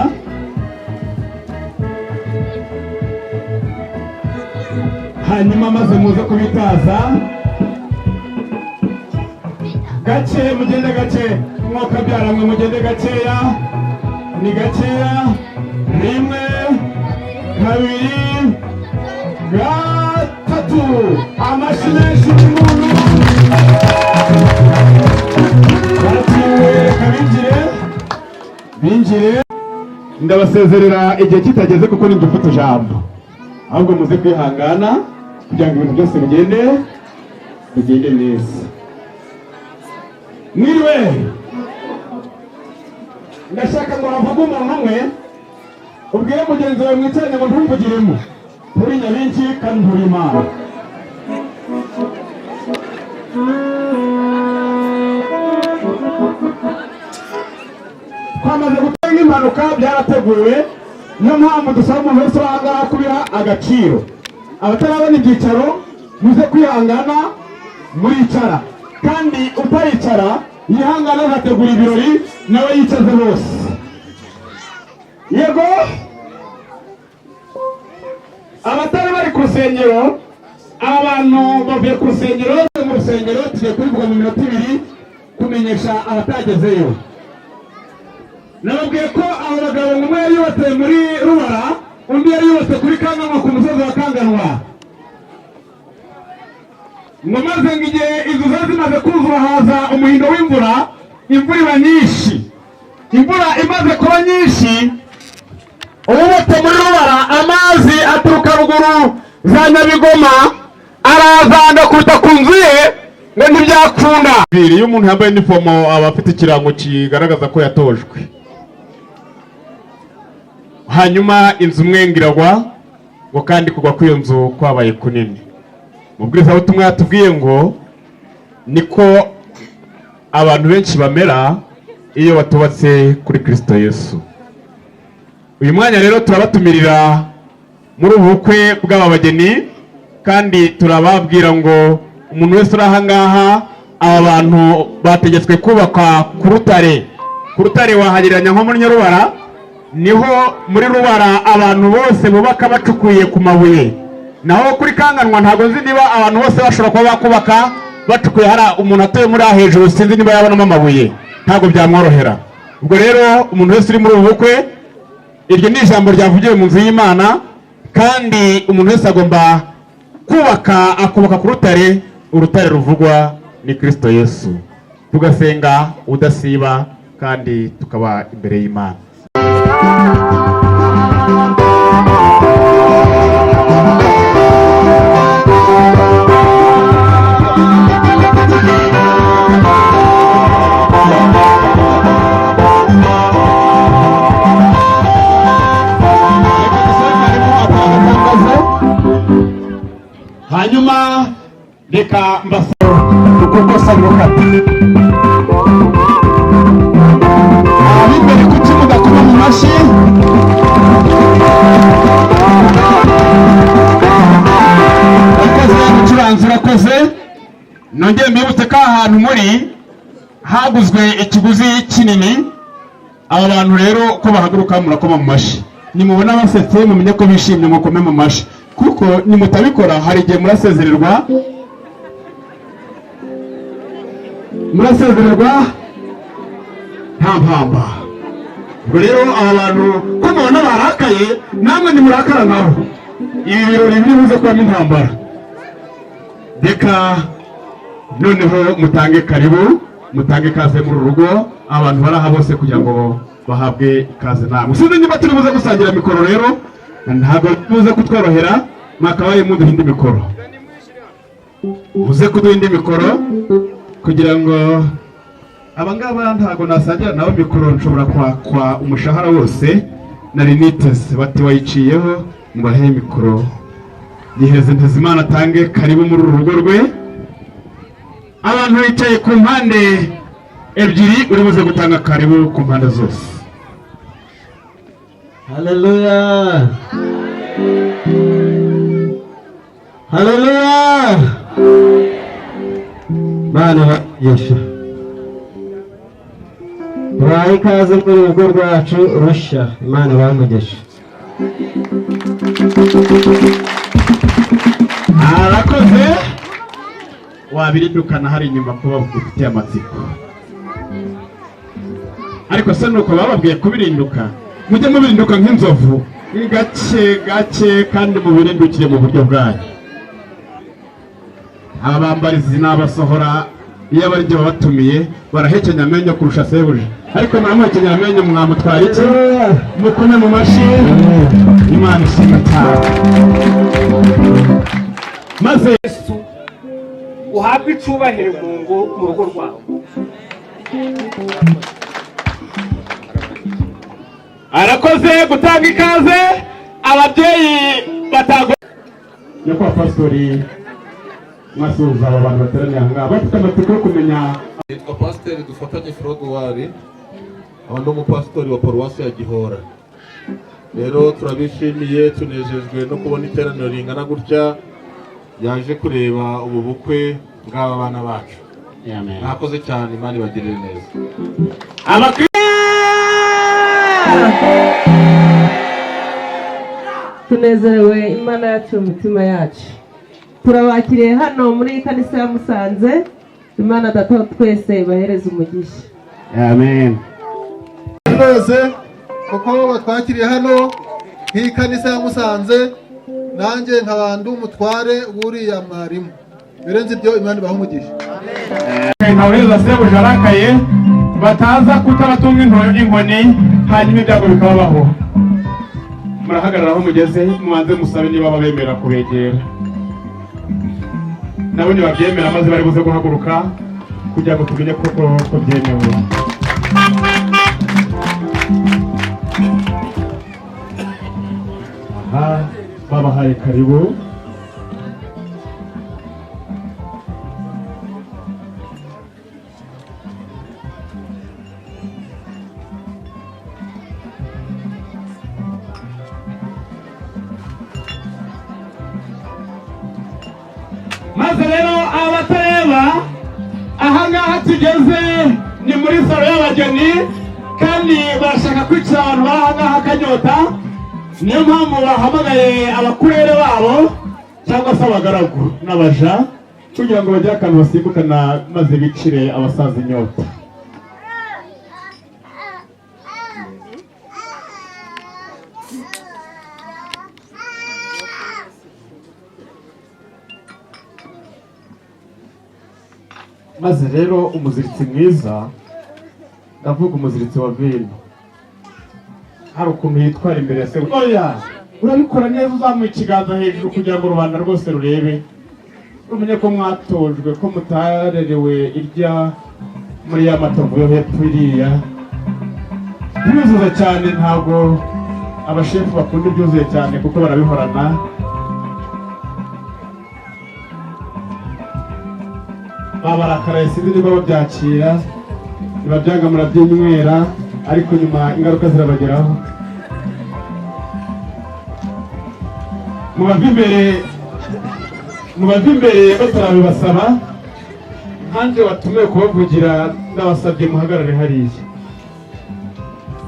S8: Hanyuma maze muze kubitaza gake, mugende gake, mwuka byaramwe, mugende gakeya, ni gakeya. Rimwe, kabiri, gatatu, amashyi menshi y'umuntu. Barakinguye, reka binjire, binjire. Ndabasezerera igihe kitageze kuko ninjye ufite ijambo, ahubwo muze kwihangana kugira ngo ibintu byose bigende neza. Mwiriwe. Ndashaka ngo havuge umuntu umwe, ubwire mugenzi wawe mwicaranye ngo ntumvugiremo, nturi nyabingi kandi nturi Imana. Twamaze gutanga impanuka, byarateguwe, niyo mpamvu dusaba umuntu wese uri aha ngaha kubiha agaciro. Abatarabona ibyicaro muze kwihangana muricara, kandi utaricara yihangana, azategura ibirori nawe yicaze bose. Yego, abatari bari ku rusengero, abantu bavuye ku rusengero, mu rusengero tugiye kubivuga mu minota 2 kumenyesha abatagezeyo. Nababwiye ko abo bagabo umwe yari yubatse muri Rubara, undi yari yubatse kuri Kanganwa, ku musozi wa Kanganwa. Ngo maze ngo igihe inzu zari zimaze kuzura haza umuhindo w'imvura, imvura iba nyinshi. Imvura imaze kuba nyinshi, uwubatse muri Rubara amazi aturuka ruguru za Nyabigoma araza agakubita ku nzu ye, ngo ntibyakunda.
S3: Iyo umuntu yambaye inifomo aba afite ikirango kigaragaza ko yatojwe. Hanyuma inzu imwe ngo iragwa, ngo kandi kugwa kw'iyo nzu kwabaye kunini. Mubwirizabutumwa yatubwiye ngo niko abantu benshi bamera iyo batubatse kuri Kristo Yesu. Uyu mwanya rero turabatumirira muri ubu bukwe bw'aba bageni, kandi turababwira ngo umuntu wese uri aha ngaha, aba bantu bategetswe kubaka ku rutare. Ku rutare wahagereranya nko muri Nyarubara, niho muri Rubara abantu bose bubaka bacukuye ku mabuye. Naho kuri Kanganwa ntabwo nzi niba abantu bose bashobora kuba bakubaka bacukuye. Hari umuntu atuye muri aha hejuru, sinzi niba yabonamo amabuye, ntabwo byamworohera. Ubwo rero umuntu wese uri muri ubu bukwe, iryo ni ijambo ryavugiwe mu nzu y'Imana, kandi umuntu wese agomba
S8: Kubaka akubaka ku rutare, urutare ruvugwa ni Kristo Yesu. Tugasenga udasiba kandi tukaba imbere y'Imana. Hanyuma reka mbasaba kuko gukata ab'imbere kuki mudakoma mu mashyi. Urakoze mucuranzi, urakoze. Nongere mbibutse ko aha hantu muri haguzwe ikiguzi kinini. Aba bantu rero ko bahaguruka murakoma mu mashyi, nimubona basetse mumenye ko bishimye, mukome mu mashyi, kuko nimutabikora hari igihe murasezererwa, murasezererwa nta mpamba. Ubwo rero aba bantu ko mubona barakaye, namwe nimurakara nabo, ibi birori biri buze kubamo intambara. Reka noneho mutange karibu, mutange ikaze muri uru rugo, abantu bari aha bose kugira ngo bahabwe ikaze namwe. Sinzi niba turi buze gusangira mikoro rero, ntabwo buze kutworohera, mwakabaye muduha indi mikoro, muze kuduha indi mikoro kugira ngo abangaba ntabwo nasangira nabo mikoro, nshobora kwakwa umushahara wose nari niteze. Bati wayiciyeho, mubahe mikoro. Giheze Ntezimana atange karibu muri uru rugo rwe. Abantu bicaye ku mpande ebyiri, uri buze gutanga karibu ku mpande zose.
S5: Haleluya, haleluya. Bana bagisha tubahe ikaze muri urugo rwacu rushya. Imana ibahe.
S8: Arakoze. Wabirindukana hari inyuma kuba ufitiye amatsiko, ariko se nuko bababwiye kubirinduka, mujye mubirinduka nk'inzovu gake gake, kandi mubirindukire mu buryo bwanyu. Abambarizi n'abasohora iyo bari jye babatumiye barahekenya amenyo kurusha sebuja, ariko muramuhekenya amenyo mwamutwara iki? Mukome mu mashyi, Imana ishimwe cyane. Maze
S10: Yesu uhabwe icubahiro mu ngo mu rugo rwawe.
S8: Arakoze gutanga ikaze ababyeyi batagwa. Nyakubahwa pasitori, mwasuhuza aba bantu bateraniye aha ngaha bafite amatsiko yo kumenya.
S2: Nitwa Pasiteri Dufatanye Froduwari, aho ndi umupasitori wa paruwasi ya Gihora. Rero turabishimiye, tunejejwe no kubona iteraniro ringana gutya yaje kureba ubu bukwe bw'aba bana bacu. Mwakoze cyane, Imana ibagirire neza.
S7: Tunezerewe Imana yacu mu mitima yacu. Turabakiriye hano muri kanisa ya Musanze. Imana Data wa twese ibahereze umugisha.
S8: Amen.
S11: Rwose kuko batwakiriye hano nk'ikanisa ya Musanze, nanjye nkaba ndi umutware w'uriya mwarimu. Birenze ibyo, Imana ibaha umugisha.
S8: Ntaweza sebuja arakaye, bataza kutabatunga inkoni, hanyuma ibyago bikababaho. Murahagarara aho mugeze, mubanze musabe niba babemera kubegera, nabo nibabyemera maze bari buze guhaguruka kugira ngo tumenye koko ko byemewe. Aha babahaye karibu. Maze rero abatareba, ahangaha tugeze ni muri salo y'abageni, kandi barashaka kwicara abantu bari ahangaha akanyota. Niyo mpamvu bahamagaye abakurere babo cyangwa se abagaragu n'abaja kugira ngo bagire akantu basimbukana maze bicire abasaza inyota. Maze rero umuziritsi mwiza, ndavuga umuziritsi wa vino, hari ukuntu yitwara imbere ya sebuja. Oya, urabikora neza uzamuye ikiganza hejuru kugira ngo rubanda rwose rurebe, rumenye ko mwatojwe, ko mutarerewe irya muri ya matovu yo hepfo iriya. Ntibizuze cyane, ntabwo abashefu bakunda ibyuzuye cyane kuko barabihorana. Babarakaraye, sinzi niba babyakira, nibabyanga murabyinywera, ariko nyuma ingaruka zirabageraho. Mubava imbere, mubava imbere batarabibasaba. Nkanjye watumiwe kubavugira, ndabasabye muhagarare hariya.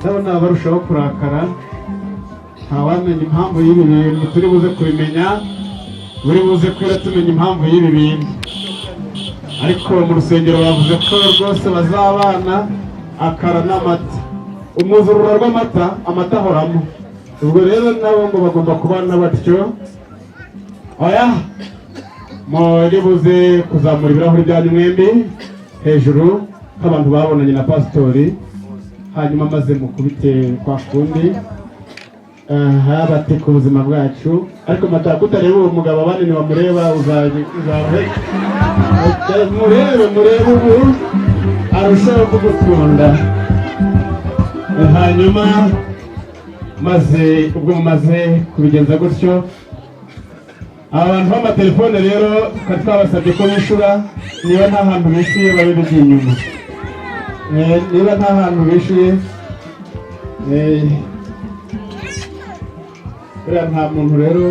S8: Ndabona barushaho kurakara, ntawamenya impamvu y'ibi bintu. Turi buze kubimenya, buri buze kwira tumenya impamvu y'ibi bintu. Ariko mu rusengero bavuze ko rwose bazabana akara n'amata, umwuzurura rw'amata, amata ahoramo. Ubwo rero nabo ngo bagomba kubana batyo. Oya, muri buze kuzamura ibirahuri byanyu mwembi hejuru nk'abantu babonanye na pasitori, hanyuma maze mukubite kwa kundi. Aha bati ku buzima bwacu. Ariko mata, kutareba uwo mugabo, abandi bamureba, uzabe murebe, murebe ubu arushaho kugukunda. Hanyuma maze ubwo mumaze kubigenza gutyo, aba bantu b'amatelefone rero twari twabasabye ko bishura. Niba nta hantu bishyuye babe bigiye inyuma. Niba nta hantu bishyuye, buriya nta muntu rero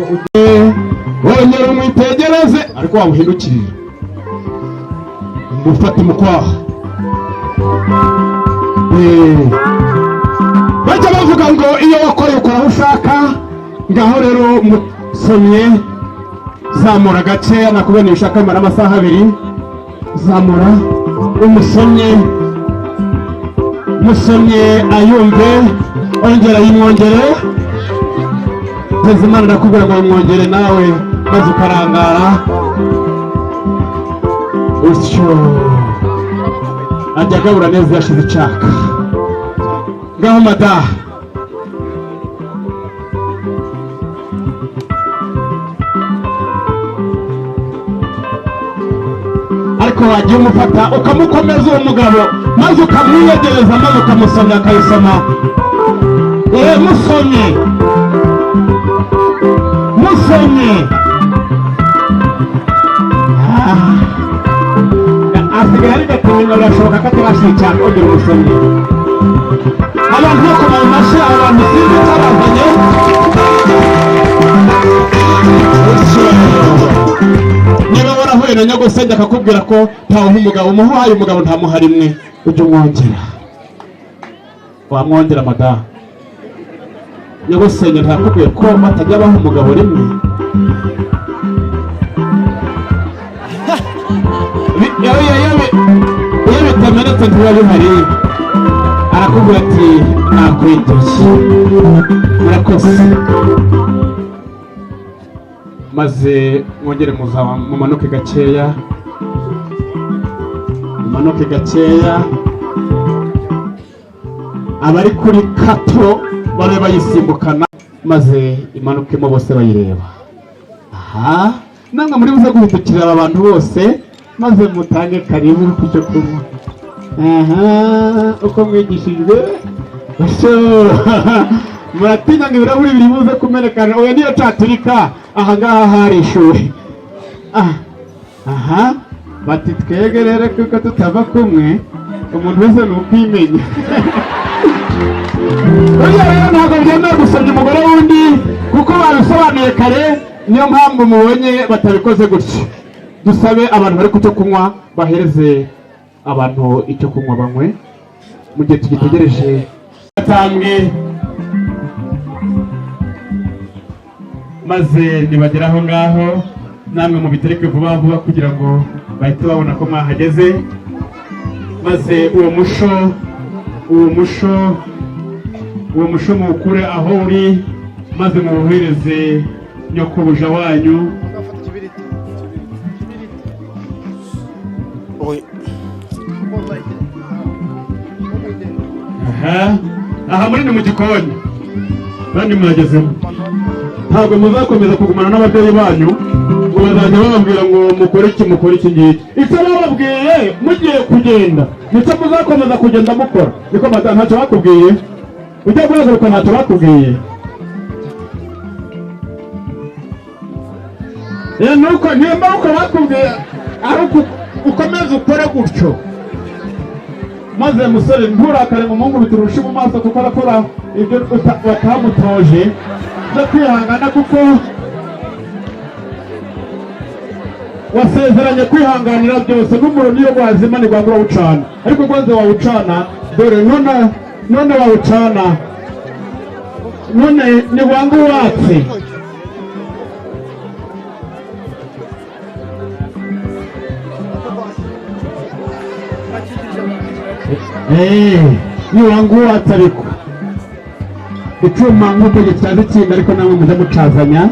S8: wongera umwitegereze, ariko wawuhindukirira umufate mu kwaha. Bajya bavuga ngo iyo wakoreye ukora aho ushaka. Ngaho rero musomye, zamura gakeya, nakubona ushaka bimara amasaha 2. Zamura umusomye, musomye ayumve, ongera yimwongere. Imana ndakubwira ngo wimwongere nawe, maze ukarangara utyo. Ajya agabura neza yashize icaka. Ngaho madaha, ariko wagiye umufata ukamukomeza uwo mugabo, maze ukamwiyegereza, maze ukamusomya akayisoma. Musomye, musomye, asigaye ari gatemenya. Birashoboka ko atarashyira cyane. Ongera umusomye. Abantu bakoma mu mashyi, abantu sinzi icyabazanye. Niba warahuye na nyagusenge akakubwira ko ntawuha umugabo, umuhaye umugabo ntamuha rimwe, ujye umwongera. Wamwongera madamu? Nyagusenge ntakubwiye ko batajya baha umugabo rimwe? Iyo bitamenetse ntibiba bihari. Arakubwira ati nakwitashye, murakoze. Maze mwongere mumanuke gakeya, mumanuke gakeya. Abari kuri kato babe bayisimbukana, maze imanukemo bose bayireba. Aha namwe muri buze guhindukirira aba bantu bose, maze mutange karibu ku cyo kunywa. Aha uko mwigishijwe, muratinya ngo ibirahuri biri buze kumenekana. Oya, niyo cyaturika aha ngaha harishyuwe. Aha bati twege rero kuko tutava kumwe, umuntu wese ni ukwimenya. Burya rero ntabwo byemewe gusomya umugore w'undi kuko babisobanuye kare, niyo mpamvu mubonye batabikoze gutyo. Dusabe abantu bari ku cyo kunywa bahereze abantu icyo kunywa banywe mu gihe tugitegereje atambwe. Maze nibagera aho ngaho namwe mubitereke vuba vuba kugira ngo bahite babona ko mwahageze. Maze uwo musho, uwo musho, uwo musho muwukure aho uri, maze muwuhereze nyokobuja wanyu. Aha, aha muri ni mu gikoni, kandi mwagezemo. Ntabwo muzakomeza kugumana n'ababyeyi banyu ngo bazajya bababwira ngo mukore iki, mukore iki ngiki. Icyo bababwiye mugiye kugenda nicyo muzakomeza kugenda mukora. Niko madamu, ntacyo bakubwiye ujya guhaguruka, ntacyo bakubwiye. Nuko nimba uko bakubwiye ari uko ukomeza ukore gutyo. Maze musore, nturakare ngo umuhungu biturushe mu maso, kuko arakora ibyo batamutoje byo kwihangana, kuko wasezeranye kwihanganira byose. N'umuriro niyo wazima ntigwanga urawucana, ariko rwanze wawucana. Dore none, none wawucana, none ntiwanga uwatse. Niwanga uwatse, ariko icyuma nk'uko gityaza ikindi, ariko namwe mujya mucazanya,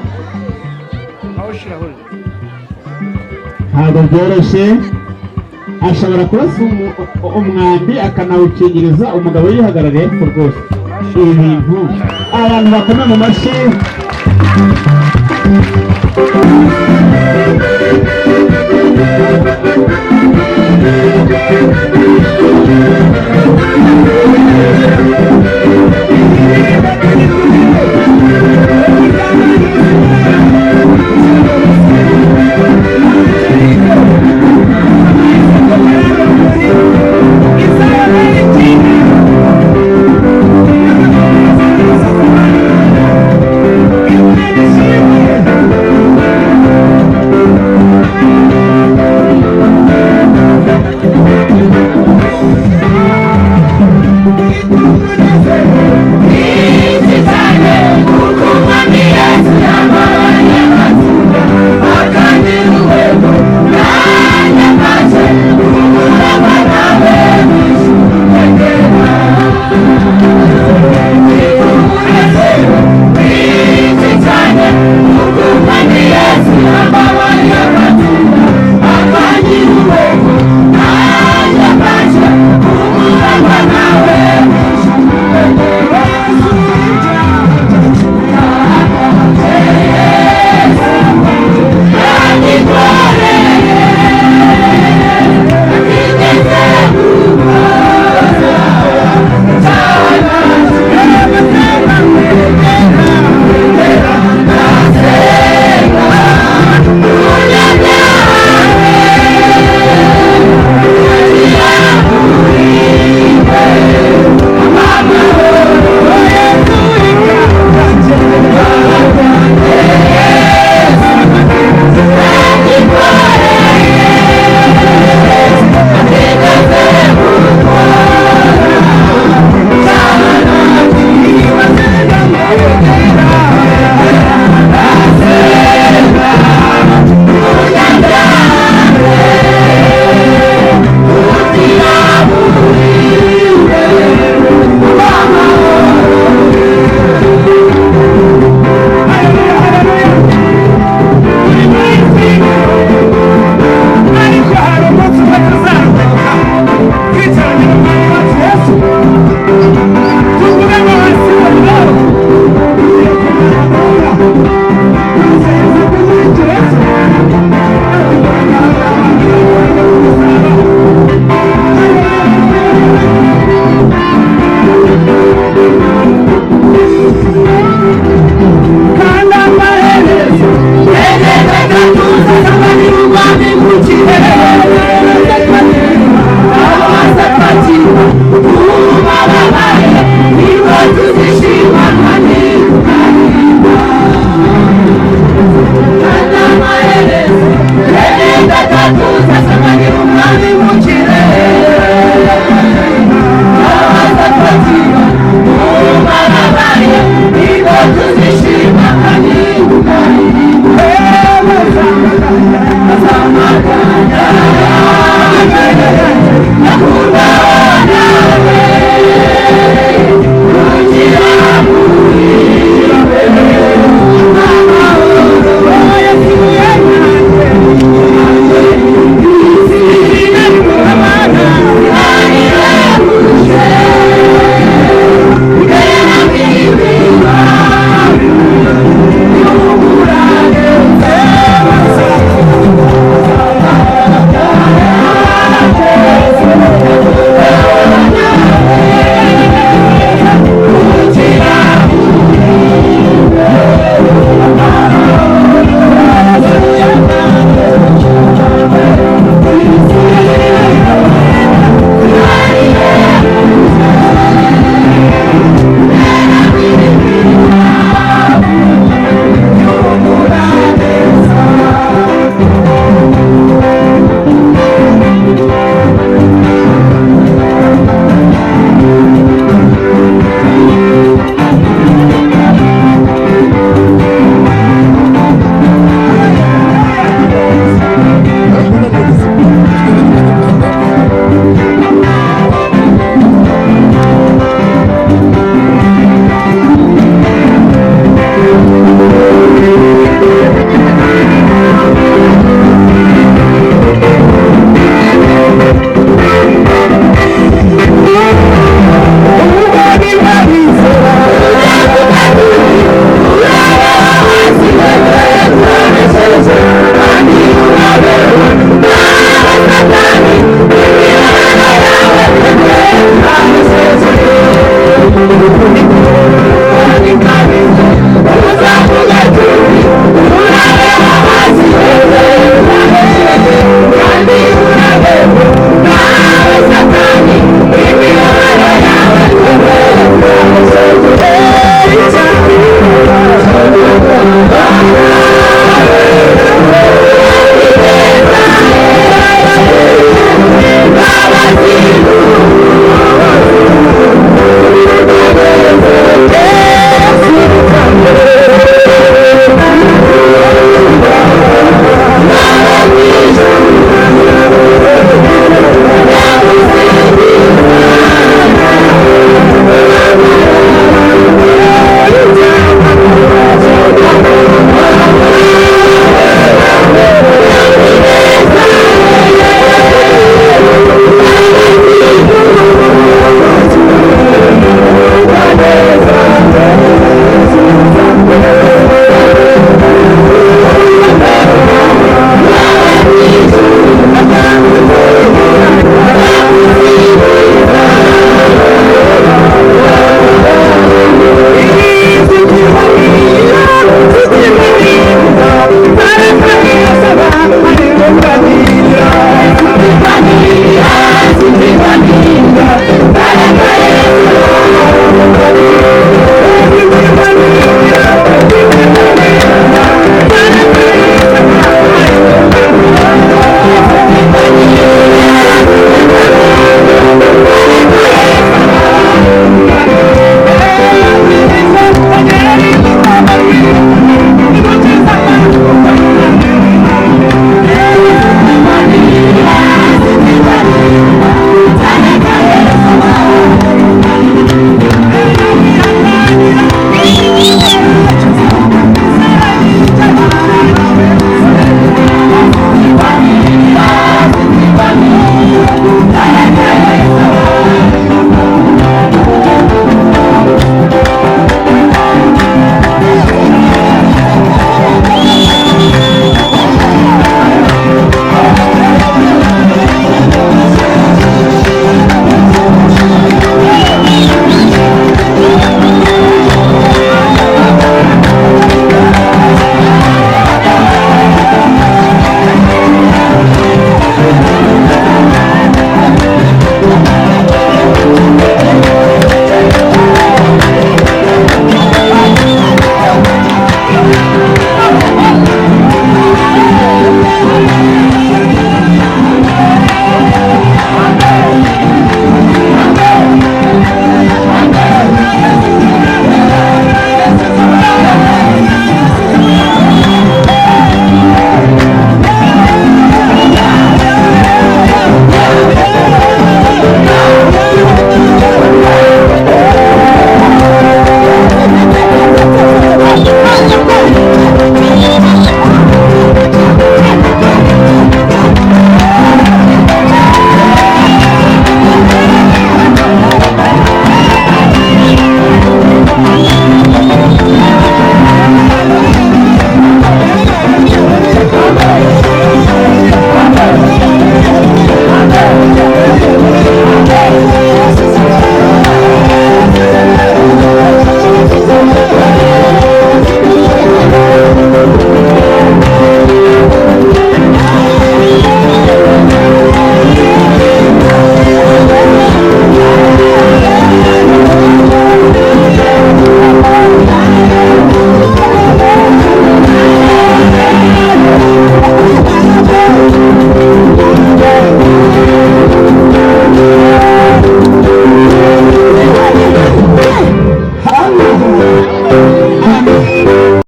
S8: ntabwo byoroshye. Ashobora kurasa umwambi akanawukingiriza umugabo yihagarariye. Ariko rwose ibi bintu abantu bakomeye mu mashyi.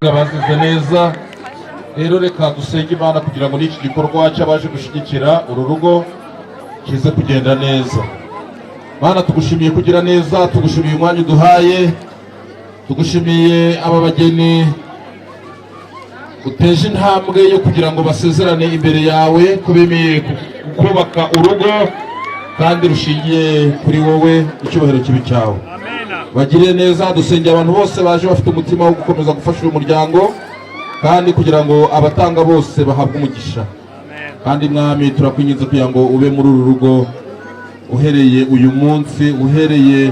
S2: Abazize neza rero, reka dusenge Imana kugira ngo n'iki gikorwa cy'abaje gushyigikira uru rugo kize kugenda neza. Mana, tugushimiye kugira neza, tugushimiye umwanya uduhaye, tugushimiye aba bageni uteje intambwe yo kugira ngo basezerane imbere yawe ko bemeye kubaka urugo kandi rushingiye kuri wowe. Icyubahiro kibi cyawe, bagire neza. Dusengera abantu bose baje bafite umutima wo gukomeza gufasha uyu muryango, kandi kugira ngo abatanga bose bahabwe umugisha. Kandi Mwami, turakwinginze kugira ngo ube muri uru rugo uhereye uyu munsi, uhereye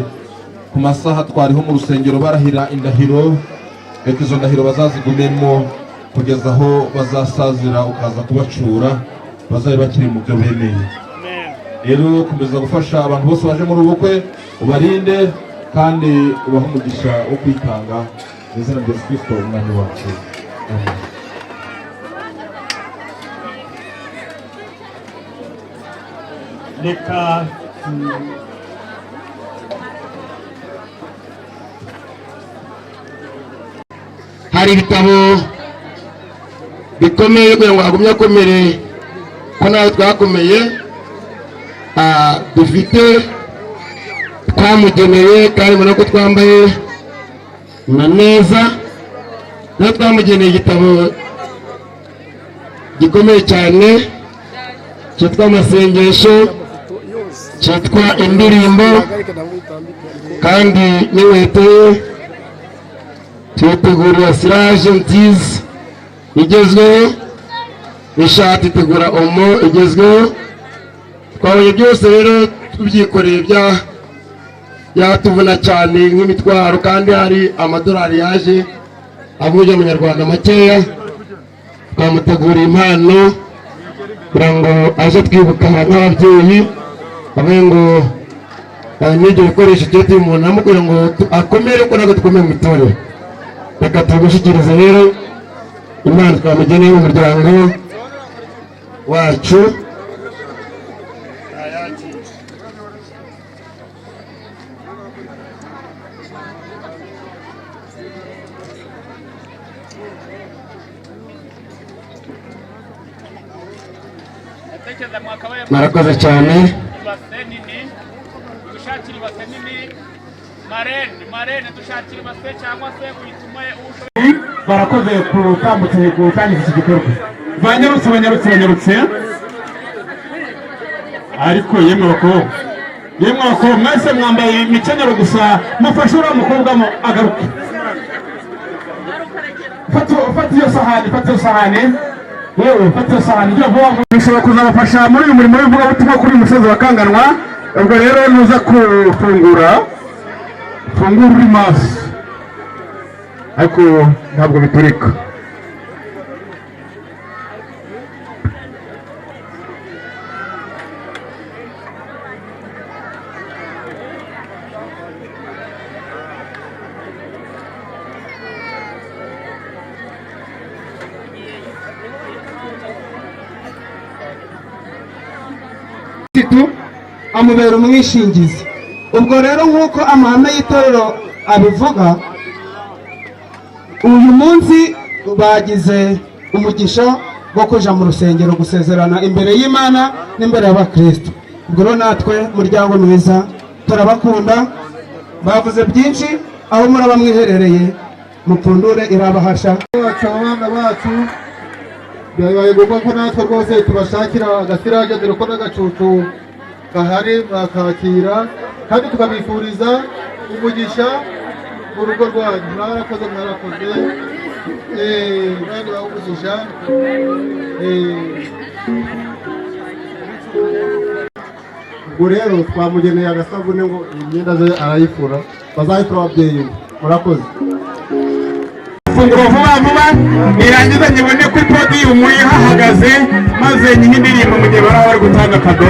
S2: ku masaha twariho mu rusengero barahira indahiro. Reka izo ndahiro bazazigumemo kugeza aho bazasazira, ukaza kubacura bazabe bakiri mu byo bemeye. Rero komeza gufasha abantu bose baje muri ubu bukwe, ubarinde kandi ubahe umugisha wo kwitanga, mu izina rya Yesu Kirisito Umwami wacu, amen.
S10: Reka
S12: Hari ibitabo bikomeye kugira ngo agumye akomere ko nawe twakomeye. Dufite twamugeneye, kandi mubona ko twambaye na neza. Nawe twamugeneye igitabo gikomeye cyane cyitwa Amasengesho, cyitwa Indirimbo, kandi n'inkweto ye tuyitegurira siraje nziza igezweho, n'ishati itegura omo igezweho. Twabonye byose rero tubyikoreye byatuvuna cyane nk'imitwaro, kandi hari amadolari yaje avuye mu Nyarwanda makeya. Twamuteguriye impano kugira ngo aze twibuka nk'ababyeyi, avuge ngo n'ibyo bikoresho tujye tubimunamo kugira ngo akomere, kuko ntabwo dukomeye mu itorero. Reka tubigushyikirize rero, Imana twamugeneye mu muryango wacu. Murakoze cyane.
S10: Ibase nini, dushakira ibase nini. Marene, marene, dushakira ibase cyangwa se uyitume ushoboye.
S8: Barakoze kutambutse gutangiza iki gikorwa. Banyarutse, banyarutse, banyarutse. Ariko yemwe bakobwa, yemwe bakobwa, mwese mwambaye imikenyero gusa. Mufashe uriya mukobwa mo agaruke. Fata iyo sahani, fata iyo sahani, yewe fata iyo sahani, gira vuba vuba. Bishobora kuzabafasha muri uyu murimo w'ivugabutumwa kuri uyu musozi wa Kanganwa. Ubwo rero nuza kufungura, fungura uri maso, ariko ntabwo biturika.
S13: Kristo amubera umwishingizi. Ubwo rero, nk'uko amahame y'itorero abivuga, uyu munsi bagize umugisha wo kuja mu rusengero gusezerana imbere y'Imana n'imbere y'abakristo. Ubwo rero natwe, muryango mwiza, turabakunda. Bavuze byinshi, aho muraba mwiherereye mupfundure irabahasha.
S11: Bacu, abana bacu, byabaye ngombwa ko natwe rwose tubashakira agasirage, dore ko n'agacucu gahari, mwakakira kandi tukabifuriza umugisha mu rugo rwanyu. Mwarakoze, mwarakoze. Kandi bahe umugisha.
S14: Ubwo rero twamugeneye agasabune ngo imyenda ze arayifura, bazayifura ababyeyi be. Murakoze.
S8: Ifunguro vuba vuba nirangiza nyibone kuri podiyumu ihahagaze, maze nyihe indirimbo mu gihe baraba bari gutanga kado.